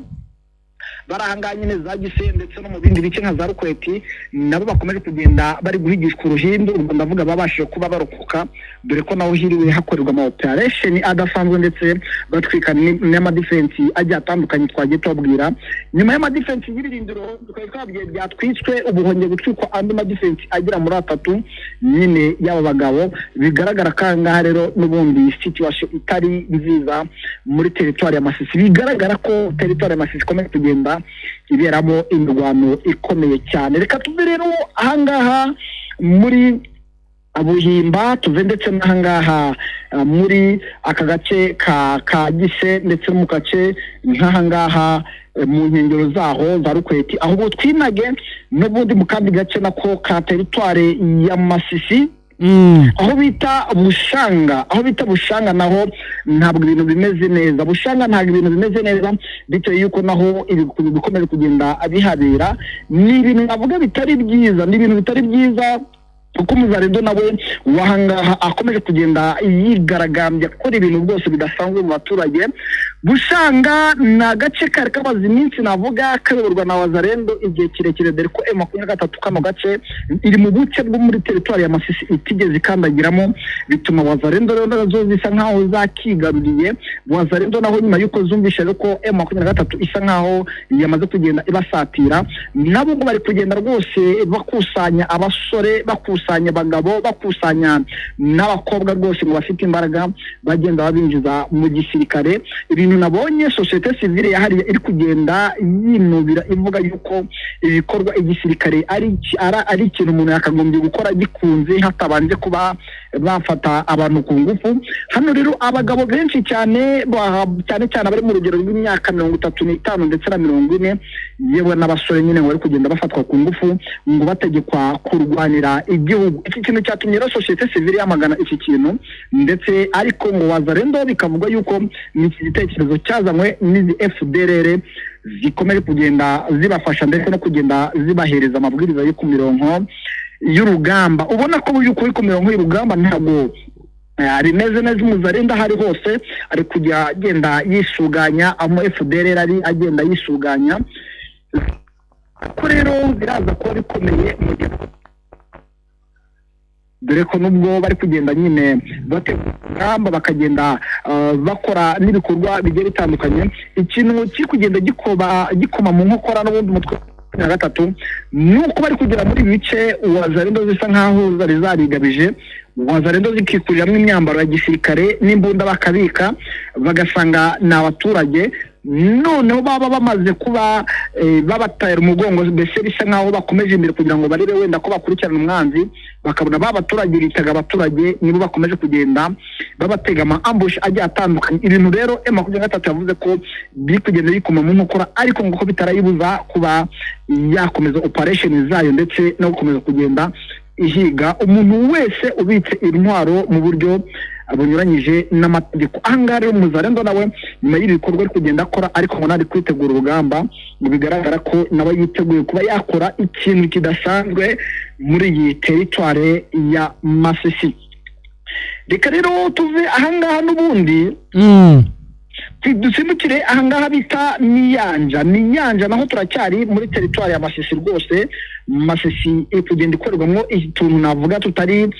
bari ahangaha nyine za Gise ndetse no mu bindi bice nka za Rukweti, nabo bakomeje kugenda bari guhigishwa uruhindu. Ubwo ndavuga babashije kuba barokoka, dore ko naho hiriwe hakorerwa ama operation adasanzwe, ndetse batwika n'amadefense agiye atandukanye twagiye tubabwira. Nyuma y'amadefense y'ibirindiro twari twabwiye byatwitswe, ubu hongeye gutwikwa andi madefense agera muri atatu nyine y'aba bagabo. Bigaragara ko aha ngaha rero n'ubundi situation itari nziza muri teritwari ya Masisi. Bigaragara ko teritwari ya Masisi ikomeje kugenda iberamo imirwano ikomeye cyane. Reka tuve rero ahangaha muri Buhimba, tuve ndetse n'ahangaha muri aka gace ka Gise, ndetse no mu gace nk'ahangaha mu nkengero zaho za Rukweti, ahubwo twinage n'ubundi mu kandi gace nako ka teritwari ya Masisi, aho bita Bushanga. Aho bita Bushanga naho ntabwo ibintu bimeze neza. Bushanga ntabwo ibintu bimeze neza, bitewe yuko naho ibikomeje kugenda bihabera ni ibintu navuga bitari byiza, ni ibintu bitari byiza, kuko Umuzalendo nawe wahangaha akomeje kugenda yigaragambya akora ibintu rwose bidasanzwe mu baturage. Bushanga ni agace kari kamaze iminsi navuga kayoborwa na Wazalendo igihe kirekire, dore ko M23 kano gace iri mu buce bwo muri teritwari ya Masisi itigeze ikandagiramo. Bituma Wazalendo rero nazo zisa nkaho zakigaruriye. Wazalendo naho nyuma y'uko zumvishe rero ko M23 isa nkaho yamaze kugenda ibasatira, nabo ngo bari kugenda rwose bakusanya abasore, bakusanya bakusanya abagabo, bakusanya n'abakobwa rwose ngo bafite imbaraga, bagenda babinjiza mu gisirikare. Ibintu nabonye sosiyete sivile yahariye iri kugenda yinubira, ivuga yuko ibikorwa igisirikare ari ikintu umuntu yakagombye gukora gikunze, hatabanje kuba bafata abantu ku ngufu. Hano rero abagabo benshi cyane, cyane cyane abari mu rugero rw'imyaka 35 ndetse na 40, yewe n'abasore nyine, ngo bari kugenda bafatwa ku ngufu, ngo bategekwa kurwanira igihugu. Iki kintu cyatumye rero sosiyete sivile yamagana iki kintu, ndetse ariko ngo Wazalendo bikavuga yuko ni iki gitekerezo cyazanywe n'izi FDLR zikomeje kugenda zibafasha ndetse no kugenda zibahereza amabwiriza yo ku mirongo y'urugamba. Ubona ko mu by'ukuri ku mirongo y'urugamba ntabwo bimeze neza. Umuzalendo aho ari hose ari kujya agenda yisuganya, aho FDLR ari agenda yisuganya ko rero biraza kuba bikomeye mu gihe, dore ko nubwo bari kugenda nyine bategura urugamba, bakagenda bakora n'ibikorwa bigiye bitandukanye, ikintu kiri kugenda gikoma mu nkokora n'ubundi umutwe wa gatatu ni uko bari kugera muri ibi bice Wazalendo zisa nkaho zari zarigabije. Wazalendo zikikuriramo imyambaro ya gisirikare n'imbunda, bakabika, bagasanga ni abaturage. Noneho baba bamaze kuba babatera umugongo, mbese bisa nkaho bakomeje imbere kugira ngo barebe wenda ko bakurikirana umwanzi, bakabona ba baturage bitaga abaturage nibo bakomeje kugenda babatega ama ambush agiye atandukanye. Ibintu rero M23 yavuze ko biri kugenda bikoma mu nkokora, ariko ngo ko bitarayibuza kuba yakomeza operation zayo ndetse no gukomeza kugenda ihiga umuntu wese ubitse intwaro mu buryo bunyuranyije n'amategeko. Ahangaha rero Muzalendo nawe nyuma y'ibi bikorwa ari kugenda akora, ariko ngo ntari kwitegura urugamba, ngo bigaragara ko nawe yiteguye kuba yakora ikintu kidasanzwe muri iyi teritware ya Masisi. Reka rero tuve ahangaha n'ubundi dusimbukire ahangaha bita Miyanja. Miyanja naho turacyari muri teritwari ya Masisi. Rwose Masisi iri kugenda ikorerwamo utuntu navuga tutari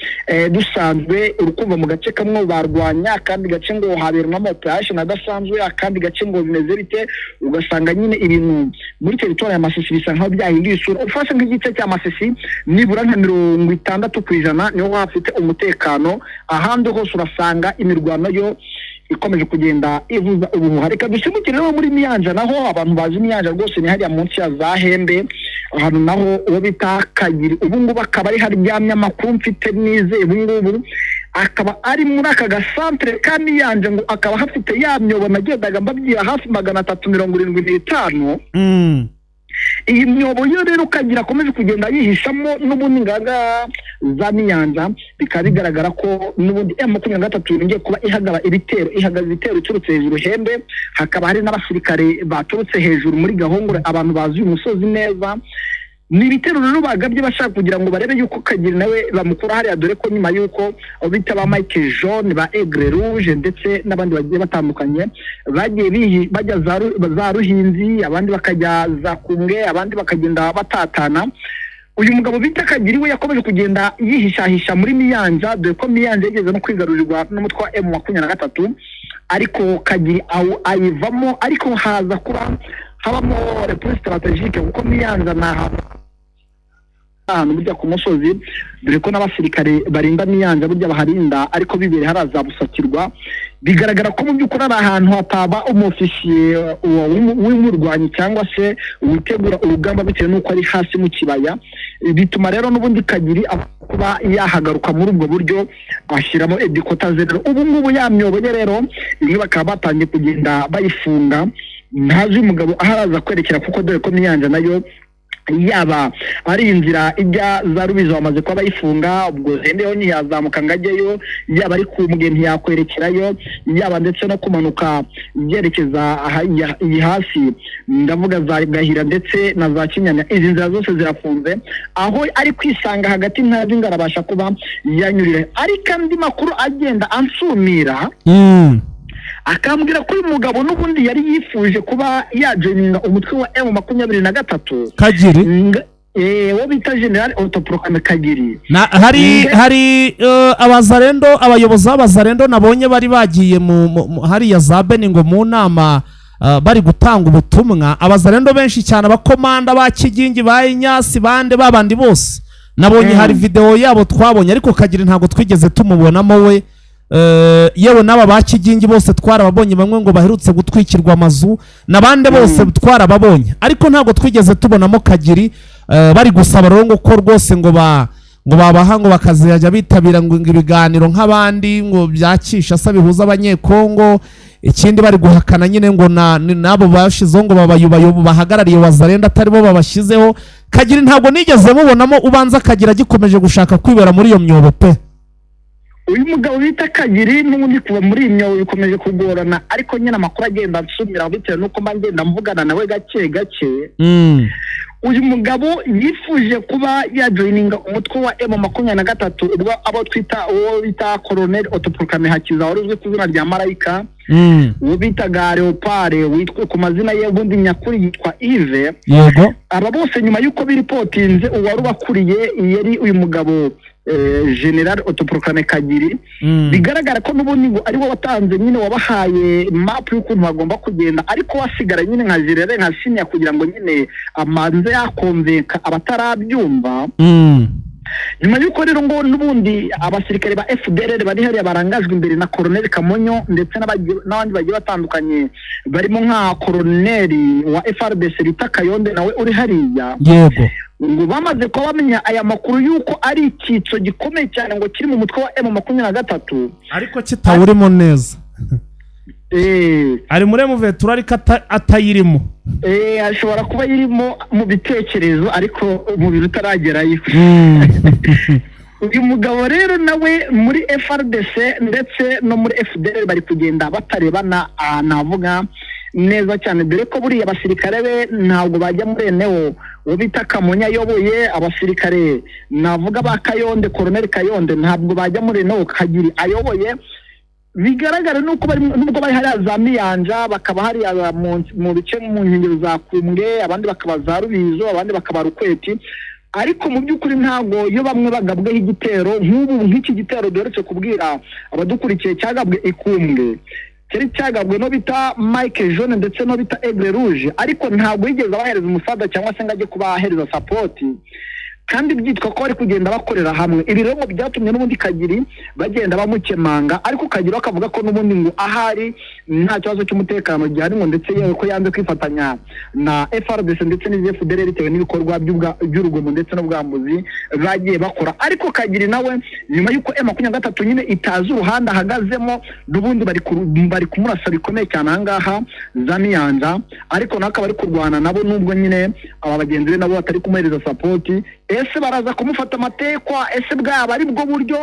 dusanzwe. Urukumva mu gace kamwe barwanya, akandi gace ngo haberamo operation adasanzwe, akandi gace ngo bimeze bite, ugasanga nyine ibintu muri teritwari ya Masisi bisa nkaho byahinduye isura. Ufashe nk'igice cya Masisi, nibura nka 60% niho hafite umutekano, ahandi hose urasanga imirwano yo ikomeje kugenda ivuza ubuhuha. Reka dusimbukire rero muri Miyanja. Naho abantu bazi Miyanja rwose ni hariya munsi ya za Hembe, ahantu naho uwo bita Kagiri ubu ngubu akaba ari haryamye. Amakuru mfite nizeye ubu ngubu akaba ari muri aka gasantere ka Miyanja, ngo akaba hafite ya myobo nagendaga mbabwira, hafi 375. Iyi myobo yo rero Kagira akomeje kugenda yihishamo n'ubundi ngaga za Miyanja, bikaba bigaragara ko n'ubundi M23 yongeye kuba ihagaba ibitero, ihagaze ibitero iturutse hejuru Hembe, hakaba hari n'abasirikare baturutse hejuru muri Gahongore. Abantu bazi uyu musozi neza. Ni ibitero rero bagabye bashaka kugira ngo barebe yuko Kagiri nawe bamukura hariya, dore ko nyuma yuko abo bita ba Mike Jaune, ba Aigle Rouge ndetse n'abandi bagiye batandukanye bagiye bajya za Ruhinzi, abandi bakajya za Kumbwe, abandi bakagenda batatana, uyu mugabo bita Kagiri we yakomeje kugenda yihishahisha muri Miyanja, dore ko Miyanja yigeze no kwigarurirwa n'umutwe wa M23, ariko Kagiri ayivamo, ariko haza kuba habamo reprise stratégique, kuko Miyanja ni ahantu burya ku musozi, dore ko n'abasirikare barinda Miyanja burya baharinda ariko bibereye haraza busakirwa. Bigaragara ko mu by'ukuri ari ahantu hataba umofisiye w'umurwanyi cyangwa se witegura urugamba, bitewe n'uko ari hasi mu kibaya. Bituma rero n'ubundi Kagiri kuba yahagaruka muri ubwo buryo, ashyiramo edikota ze. Rero ubu ngubu ya myobo ye rero imwe bakaba batangiye kugenda bayifunga, ntazi umugabo aho araza kwerekera, kuko dore ko Miyanja nayo yaba ari inzira ijya za Rubizo bamaze kuba bayifunga, ubwo Zendeho ntiyazamuka ngo ajyeyo, yaba ari ku Mbwe ntiyakwerekerayo, yaba ndetse no kumanuka yerekeza iyi hasi, ndavuga za Gahira ndetse na za Kinyana, izi nzira zose zirafunze. Aho ari kwisanga hagati ntazi ngo arabasha kuba yanyurira. Ariko andi makuru agenda ansumira akambwira ko uyu mugabo n'ubundi yari yifuje kuba yajoininga umutwe wa M23. Kagiri? Uwo bita General autoproclamé Kagiri. Na, hari hari abazarendo, abayobozi b'abazarendo nabonye bari bagiye mu hariya za Beni ngo mu nama, bari gutanga ubutumwa. Abazarendo benshi cyane, abakomanda ba Kigingi, ba Inyasi, bande babandi bose Nabonye hari videwo yabo twabonye, ariko Kagiri ntabwo twigeze tumubonamo we. Yewe n'aba ba Kigingi bose twarababonye, bamwe ngo baherutse gutwikirwa amazu n'abandi bose twarababonye, ariko ntabwo twigeze tubonamo Kagiri. Bari gusaba rero ngo ko rwose ngo ba ngo babaha ngo bakazajya bitabira ngo ibiganiro nk'abandi ngo byakisha se bihuza Abanyekongo. Ikindi bari guhakana nyine ngo n'abo bashizeho ngo babayubayo bahagarariye Wazalendo atari bo babashyizeho. Kagiri ntabwo nigeze mubonamo, ubanza Kagira agikomeje gushaka kwibera muri iyo myobo pe. Uyu mugabo bita Kagiri n'ubundi kuva muri iyi myobo bikomeje kugorana, ariko nyine amakuru agenda ansumira bitewe n'uko mba ngenda mvugana nawe gake gake. Uyu mugabo yifuje kuba yajoininga umutwe wa M23, ubwo abo twita uwo bita Colonel Autoproclamé Hakiza wari uzwi ku izina rya Marayika, uwo bitaga Leopard witwa ku mazina ye ubundi nyakuri yitwa Yves. Aba bose nyuma y'uko biripotinze, uwari ubakuriye yari uyu mugabo General Autoproclamé Kagiri. Bigaragara ko n'ubundi ngo ari we watanze nyine, wabahaye map y'ukuntu bagomba kugenda, ariko wasigara nyine nka general, nka senior, kugira ngo nyine amanze yakonvenka abatarabyumva. Nyuma y'uko rero ngo n'ubundi abasirikare ba FDLR bari hariya barangajwe imbere na Colonel Kamonyo ndetse n'abandi bagiye batandukanye barimo nka Colonel wa FARDC bita Kayonde nawe uri hariya, ngo bamaze kuba bamenya aya makuru y'uko ari icyitso gikomeye cyane ngo kiri mu mutwe wa M23. Ariko kitawurimo neza. Ari muri M23 ariko atayirimo. Ashobora kuba yirimo mu bitekerezo ariko umubiri utaragerayo. Uyu mugabo rero nawe muri FARDC ndetse no muri FDLR bari kugenda batarebana, navuga neza cyane, dore ko buriya abasirikare be ntabwo bajya muri eneo uwo bita Kamonya ayoboye, abasirikare navuga ba Kayonde, Colonel Kayonde, ntabwo bajya muri eneo Kagiri ayoboye. Bigaragara nuko bari, nubwo bari hariya za Miyanja, bakaba hariya mu bice mu nkengero za Kumbwe, abandi bakaba za Rubizo, abandi bakaba Rukweti, ariko mu by'ukuri ntabwo iyo bamwe bagabweho igitero nk'ubu, nk'iki gitero duherutse kubwira abadukurikiye cyagabwe Ikumbwe, cyari cyagabwe no bita Mike Jaune ndetse no bita Aigle Rouge, ariko ntabwo yigeze abahereza umusada cyangwa se ngo ajye kubahereza support, kandi byitwa ko bari kugenda bakorera hamwe. Ibi rero ngo byatumye n'ubundi Kagiri bagenda bamukemanga, ariko Kagiri bakavuga ko n'ubundi ngo ahari nta kibazo cy'umutekano gihari, ngo ndetse yewe ko yanze kwifatanya na FARDC ndetse n'izi FDLR bitewe n'ibikorwa by'urugomo ndetse n'ubwambuzi bagiye bakora. Ariko Kagiri nawe nyuma y'uko M23 nyine itazi uruhande ahagazemo, n'ubundi bari kumurasa bikomeye cyane ahangaha za Miyanja, ariko nawe akaba ari kurwana nabo, nubwo nyine aba bagenzi be nabo batari kumuhereza support. Ese baraza kumufata amatekwa? Ese bwaba ari bwo buryo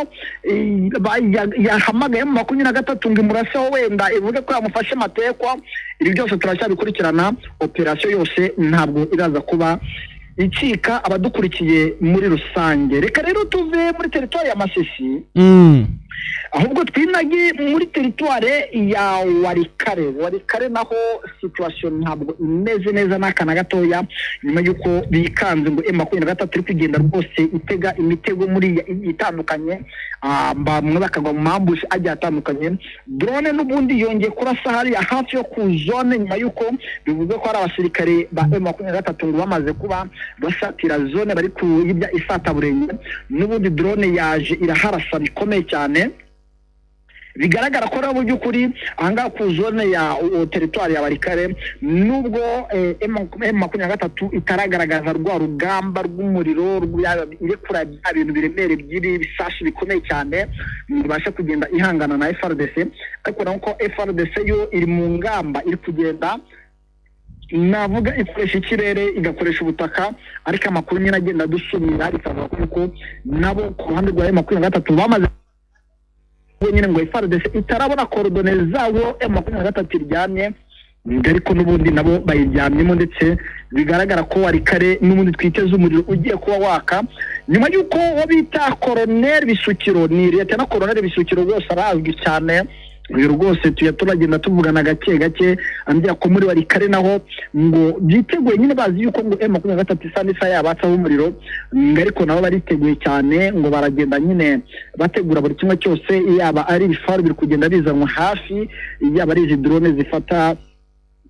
yahamagaye mu 23 ngo imuraseho, wenda ivuge ko yamufashe amatekwa? Ibi byose turacyabikurikirana. Operasiyo yose ntabwo iraza kuba icika abadukurikiye muri rusange. Reka rero tuve muri teritwari ya Masisi, ahubwo twinage muri teritwari ya Warikare. Warikare naho situation ntabwo imeze neza n'aka na gatoya, nyuma y'uko bikanze ngo M23 iri kugenda rwose itega imitego muri itandukanye, bamwe bakagwa mu mambushi agiye atandukanye. Drone n'ubundi yongeye kurasa hariya hafi yo ku zone, nyuma y'uko bivuze ko hari abasirikare ba M23 ngo bamaze kuba basatira zone bari kuyibya isataburenge. N'ubundi drone yaje iraharasa bikomeye cyane. Bigaragara ko rero mu by'ukuri ahangaha ku zone ya teritwari ya Warikare, nubwo M23 itaragaragaza rwa rugamba rw'umuriro irekura bya bintu biremere by'ibi bisasu bikomeye cyane, ibasha kugenda ihangana na FARDC, ariko naho ko FARDC yo iri mu ngamba, iri kugenda navuga ikoresha ikirere, igakoresha ubutaka, ariko amakuru nyine agenda adusumira bikavuga ko nabo ku ruhande rwa M23 bamaze nyine ngo FARDC itarabona coordonnées zabo M23 iryamye, ariko n'ubundi nabo bayiryamyemo, ndetse bigaragara ko Warikare n'ubundi twiteze umuriro ugiye kuba waka nyuma y'uko uwo bita Colonel Bisukiro, ni Lieutenant Colonel Bisukiro, rwose arazwi cyane uyu, rwose tujya turagenda tuvugana gake gake, ambwira ko muri Warikare naho ngo byiteguye nyine, bazi yuko ngo M23 isa n'isa yabatsaho umuriro, ngo ariko nabo bariteguye cyane, ngo baragenda nyine bategura buri kimwe cyose, yaba ari ibifaru biri kugenda bizanwa hafi, yaba ari izi drone zifata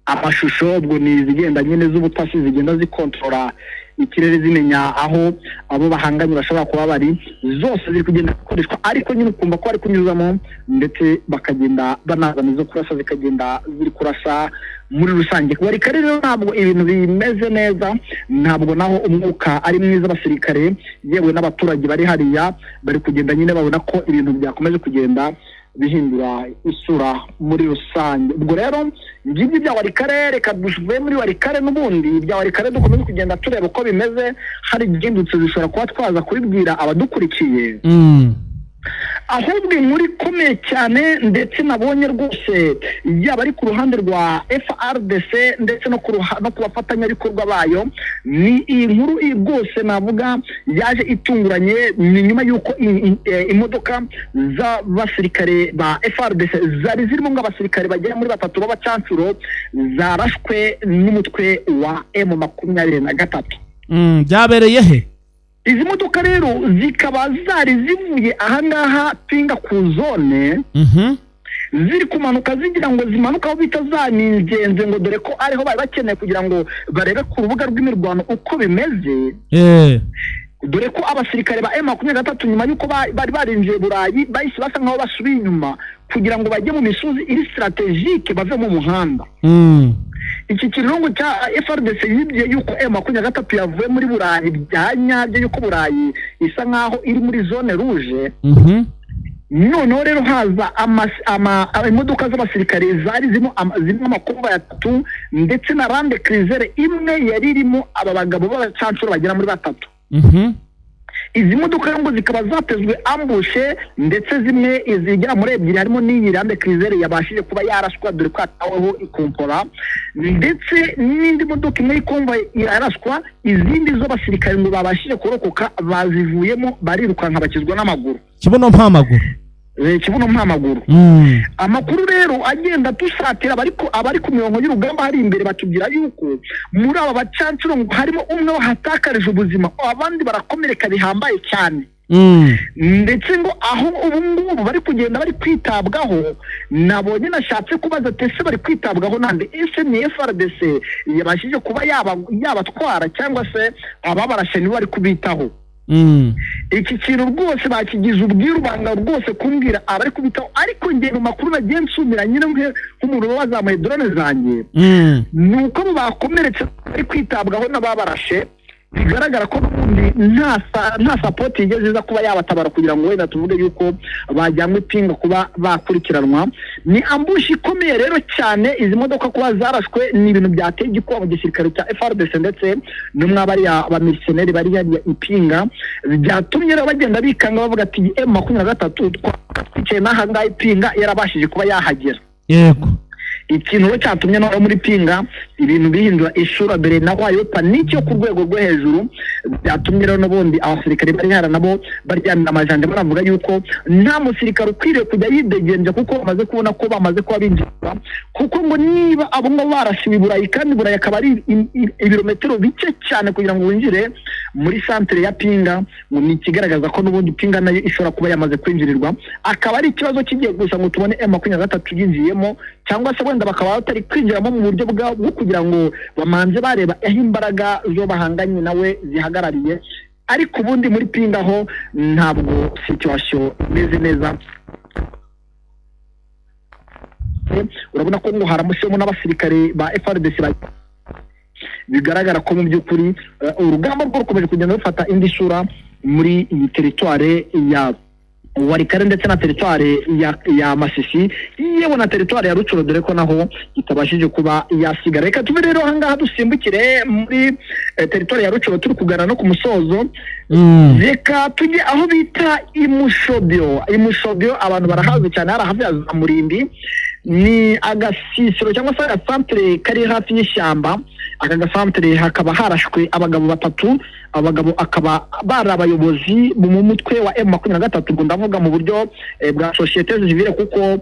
amashusho, ubwo ni izigenda nyine z'ubutasi zigenda zikontorora. ikirere zimenya aho abo bahanganye bashobora kuba bari, zose ziri kugenda zikoreshwa, ariko nyine ukumva ko bari kunyuzamo ndetse bakagenda banazana izo kurasa, zikagenda ziri kurasa muri rusange. Warikare rero ntabwo ibintu bimeze neza, ntabwo naho umwuka ari mwiza. Abasirikare yewe n'abaturage bari hariya bari kugenda nyine babona ko ibintu byakomeje kugenda bihindura isura muri rusange. Ubwo rero ngibyo ibya Warikare. Reka duve muri Warikare n'ubundi ibya Warikare dukomeze kugenda tureba uko bimeze, hari igihindutse zishobora kuba twaza kubibwira abadukurikiye. Ahubwo inkuru ikomeye cyane ndetse nabonye rwose, yaba ari ku ruhande rwa FARDC ndetse no ku bafatanyabikorwa bayo, ni iyi nkuru rwose navuga yaje itunguranye. Ni nyuma y'uko imodoka z'abasirikare ba FARDC zari zirimo nk'abasirikare bagera muri batatu b'abacancuro zarashwe n'umutwe wa M23. Byabereye he? Izi modoka rero zikaba zari zivuye ahangaha Pinga ku zone, ziri kumanuka zigira ngo zimanuke aho bita za Minzenze, ngo dore ko ariho bari bakeneye kugira ngo barebe ku rubuga rw'imirwano uko bimeze, dore ko abasirikare ba M23 nyuma y'uko bari barinjiye Burayi bahise basa nkaho basubiye inyuma kugira ngo bajye mu misozi iri strategique bave mu muhanda. Iki kirungo cya FARDC yibye yuko M23 yavuye muri Burayi bya nyabyo, yuko Burayi isa nkaho iri muri zone rouge. Noneho rero haza imodoka z'abasirikare zari zirimo amakomva atatu ndetse na Land Cruiser imwe yari irimo aba bagabo b'abacancuro bagera muri batatu. Izi modoka ngo zikaba zatezwe ambushe, ndetse zimwe izigera muri ebyiri harimo n'iyi Land Cruiser yabashije kuba yaraswa, dore ko yataweho ikompora, ndetse n'indi modoka imwe y'ikomva iraraswa, izindi z'abasirikare ngo babashije kurokoka bazivuyemo barirukanka bakizwa n'amaguru. Kibuno mpamaguru. Kibuno mpamaguru. Amakuru rero agenda dusatira abari ku mirongo y'urugamba hari imbere batubwira yuko muri aba bacancuro ngo harimo umwe wahatakarije ubuzima, abandi barakomereka bihambaye cyane. Ndetse ngo aho ubu ngubu bari kugenda bari kwitabwaho, nabonye nashatse kubaza tese bari kwitabwaho nande, ese ni FARDC yabashije kuba yabatwara cyangwa se ababarashe nibo bari kubitaho? Iki kintu rwose bakigize ubwirubanga rwose kumbwira abari kubitaho, ariko nge mu makuru nagiye nsumira nyine nk'umuntu uba wazamuye drone zanjye, ni uko abo bakomeretse bari kwitabwaho n'ababarashe, bigaragara ko n'ubundi nta support yigeze iza kuba yabatabara kugira ngo wenda tuvuge yuko bajyanwe ipinga kuba bakurikiranwa. Ni ambushi ikomeye rero cyane, izi modoka kuba zarashwe ni ibintu byateye igikuba mu gisirikare cya FARDC ndetse n'umwabariya abamisioneri bari hariya ipinga, byatumye rero bagenda bikanga bavuga ati M23 twicaye n'aha ngaha ipinga yarabashije kuba yahagera. Yego. Ikintu rero cyatumye no muri Pinga ibintu bihindura isura, dore naho hariyo paniki yo ku rwego rwo hejuru, byatumye rero n'ubundi abasirikare bari hara nabo baryamira amajanja baravuga yuko nta musirikare ukwiriye kujya yidegenja, kuko bamaze kubona ko bamaze kuba binjira, kuko ngo niba abo ngabo barasiwe i Burayi, kandi Burayi akaba ari ibirometero bike cyane kugira ngo winjire muri santere ya Pinga, ngo ni ikigaragaza ko n'ubundi Pinga nayo ishobora kuba yamaze kwinjirirwa, akaba ari ikibazo kigiye gusa ngo tubone M23 yinjiyemo, cyangwa se wenda bakaba batari kwinjiramo mu buryo bwo kugira ngo bamanze bareba aho imbaraga zo bahanganye nawe zihagarariye. Ariko ubundi muri Pinga ho ntabwo situation imeze neza, urabona ko ngo haramusemo n'abasirikare ba FARDC, bigaragara ko mu by'ukuri urugamba rwo rukomeje kugenda rufata indi sura muri iyi teritware ya Warikare ndetse na teritware ya Masisi, yewe na teritware ya Rucuro, dore ko naho itabashije kuba yasigara. Reka tuve rero ahangaha dusimbukire muri teritware ya Rucuro, turi kugana no ku musozo. Reka tujye aho bita Imushobyo. Imushobyo abantu barahazi cyane, hari hafi ya za Murimbi, ni agasisiro cyangwa se agasantere kari hafi y'ishyamba. Aka gasantere hakaba harashwe abagabo batatu, abagabo akaba bari abayobozi mu mutwe wa M23, ngo ndavuga mu buryo bwa societe civile, kuko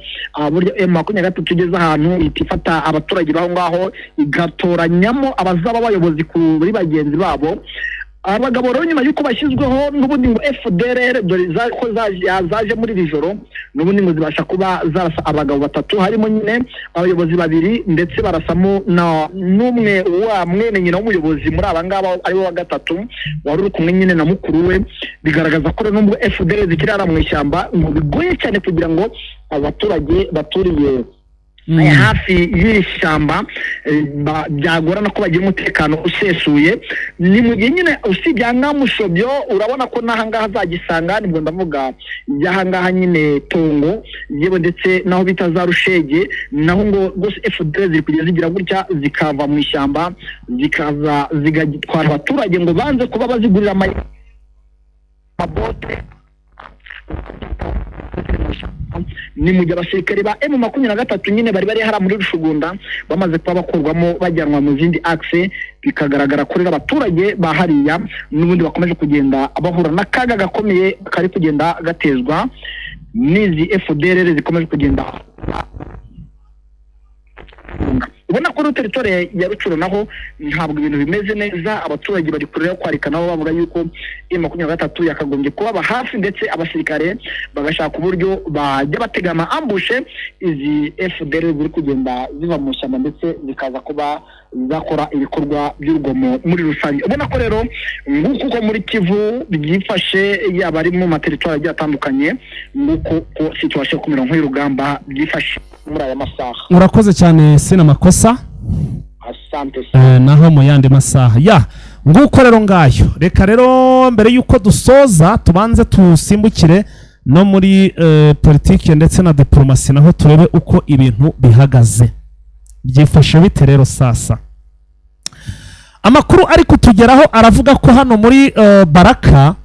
buryo M23 igeze ahantu itifata abaturage baho ngaho igatoranyamo abazaba abayobozi kuri bagenzi babo. Abagabo rero nyuma y'uko bashyizweho n'ubundi ngo FDLR dore ko zaje muri iri joro, n'ubundi ngo zibasha kuba zarasa abagabo batatu, harimo nyine abayobozi babiri, ndetse barasamo n'umwe wa mwene nyina w'umuyobozi muri aba ngaba, ariwe wa gatatu wari uri kumwe nyine na mukuru we. Bigaragaza ko rero nubwo FDLR zikiri hariya mu ishyamba, ngo bigoye cyane kugira ngo abaturage baturiye hafi y'iri shyamba byagorana ko bagira umutekano usesuye. Ni mu gihe nyine usibye aha ngaha Mushobyo, urabona ko n'aha ngaha azagisanga, nibwo ndavuga y'aha ngaha nyine Tongo, yewe ndetse n'aho bita za Rushege, naho ngo rwose FDL ziri kugenda zigira gutya zikava mu ishyamba, zikaza zigatwara abaturage ngo banze kuba bazigurira amabote. Ni mu gihe abasirikare ba M23 nyine bari hariya muri Rushugunda bamaze kuba bakurwamo bajyanwa mu zindi axe. Bikagaragara ko rero abaturage ba hariya n'ubundi bakomeje kugenda bahura n'akaga gakomeye kari kugenda gatezwa n'izi FDLR zikomeje kugenda. Ubona ko territoire ya Rucuro naho ntabwo ibintu bimeze neza, abaturage bari kurera kwarika nabo bavuga yuko M23 yakagombye kubaba hafi, ndetse abasirikare bagashaka uburyo bajya batega ama ambushe izi FDLR ziri kugenda ziva mu ishyamba, ndetse zikaza kuba zakora ibikorwa by'urugomo muri rusange. Ubona ko rero nguko uko muri Kivu byifashe, yaba ari mu materitwari agiye atandukanye, nguko uko situation ku mirongo y'urugamba byifashe muri aya masaha. Urakoze cyane, sina makosa. Asante. Naho mu yandi masaha ya nguko rero ngayo. Reka rero mbere y'uko dusoza tubanze tusimbukire no muri politiki ndetse na diplomasi, naho turebe uko ibintu bihagaze, byifashe bite. Rero sasa amakuru ari kutugeraho aravuga ko hano muri Baraka,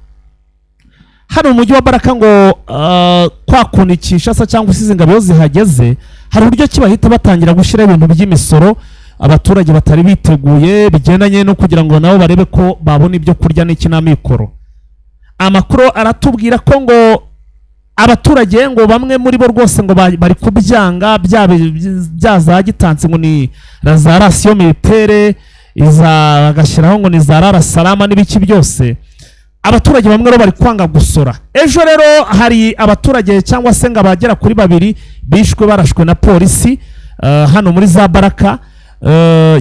hano mu mujyi wa Baraka, ngo kwa kuntu Kinshasa cyangwa se izi ngabo iyo zihageze, hari uburyo ki bahita batangira gushyiraho ibintu by'imisoro abaturage batari biteguye, bigendanye no kugira ngo nabo barebe ko babona ibyo kurya n'iki n'amikoro. Amakuru aratubwira ko ngo abaturage ngo bamwe muri bo rwose ngo bari kubyanga, bya za gitansi, ngo ni za ration militaire, iza bagashyiraho ngo ni za rara salama n'ibiki byose. Abaturage bamwe rero bari kwanga gusora. Ejo rero hari abaturage cyangwa se ngo abagera kuri babiri bishwe barashwe na polisi hano muri za Baraka,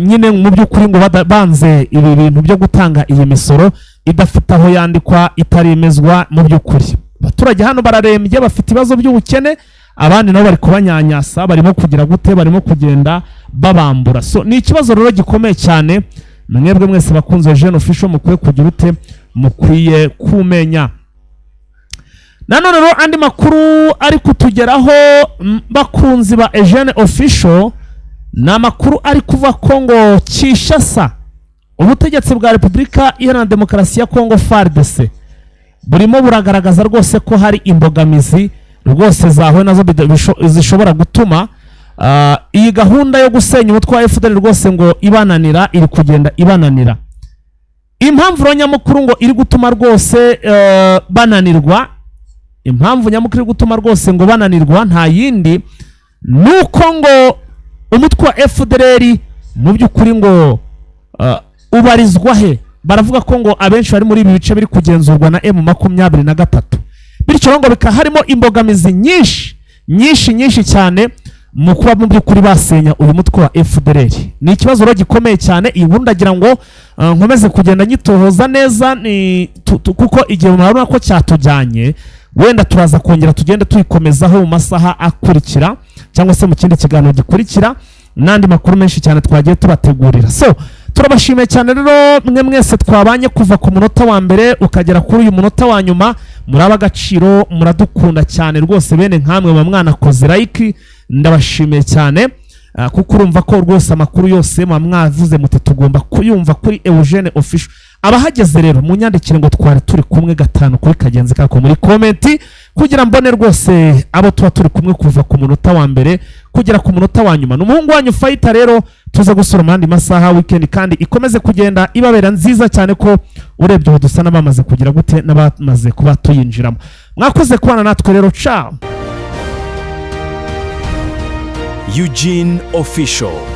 nyine mu by'ukuri ngo banze ibi bintu byo gutanga iyi misoro idafite aho yandikwa, itaremezwa. Mu by'ukuri abaturage hano bararembye, bafite ibibazo by'ubukene, abandi nabo bari kubanyanyasa, barimo kugira gute, barimo kugenda babambura. So ni ikibazo rero gikomeye cyane. Mwebwe mwese bakunze Jeune Official mukwiye kugira ute, mukwiye kumenya. Nanone rero andi makuru ari kutugeraho, bakunzi ba Eugene Official, ni amakuru ari kuva ko ngo Kinshasa, ubutegetsi bwa Repubulika Iharanira Demokarasi ya Kongo, FARDC, burimo buragaragaza rwose ko hari imbogamizi rwose zahuye nazo zishobora gutuma iyi gahunda yo gusenya umutwe wa FDL rwose ngo ibananira, iri kugenda ibananira. Impamvu rero nyamukuru ngo iri gutuma rwose bananirwa, impamvu nyamukuru iri gutuma rwose ngo bananirwa nta yindi, ni uko ngo umutwe wa FDLR mu by'ukuri ngo ubarizwa he? Baravuga ko ngo abenshi bari muri ibi bice biri kugenzurwa na M23, bityo rero ngo bikaba harimo imbogamizi nyinshi nyinshi nyinshi cyane mu kuba mu by'ukuri basenya uyu mutwe wa FDLR. Ni ikibazo rero gikomeye cyane. Iyi nkuru ndagira ngo nkomeze kugenda nyitohoza neza, ni kuko igihe murabona ko cyatujyanye, wenda turaza kongera tugende tuyikomezaho mu masaha akurikira cyangwa se mu kindi kiganiro gikurikira, n'andi makuru menshi cyane twagiye tubategurira. So turabashimiye cyane rero mwe mwese twabanye kuva ku munota wa mbere ukagera kuri uyu munota wa nyuma. Muraba agaciro, muradukunda cyane rwose. Bene nkamwe muba mwanakoze like, ndabashimiye cyane, kuko urumva ko rwose amakuru yose muba mwavuze muti tugomba kuyumva kuri Eugene Official. Abahageze rero munyandikire ngo twari turi kumwe gatanu kuri kagenzi kako muri comment, kugira mbone rwose abo tuba turi kumwe kuva ku munota wa mbere kugera ku munota wa nyuma. Ni umuhungu wanyu Fighter rero, tuze gusura mu yandi masaha. Weekend kandi ikomeze kugenda ibabera nziza cyane, ko urebye ubu dusa n'abamaze kugira gute, n'abamaze kuba tuyinjiramo. Mwakoze kubana natwe rero, ciao. Eugene Official.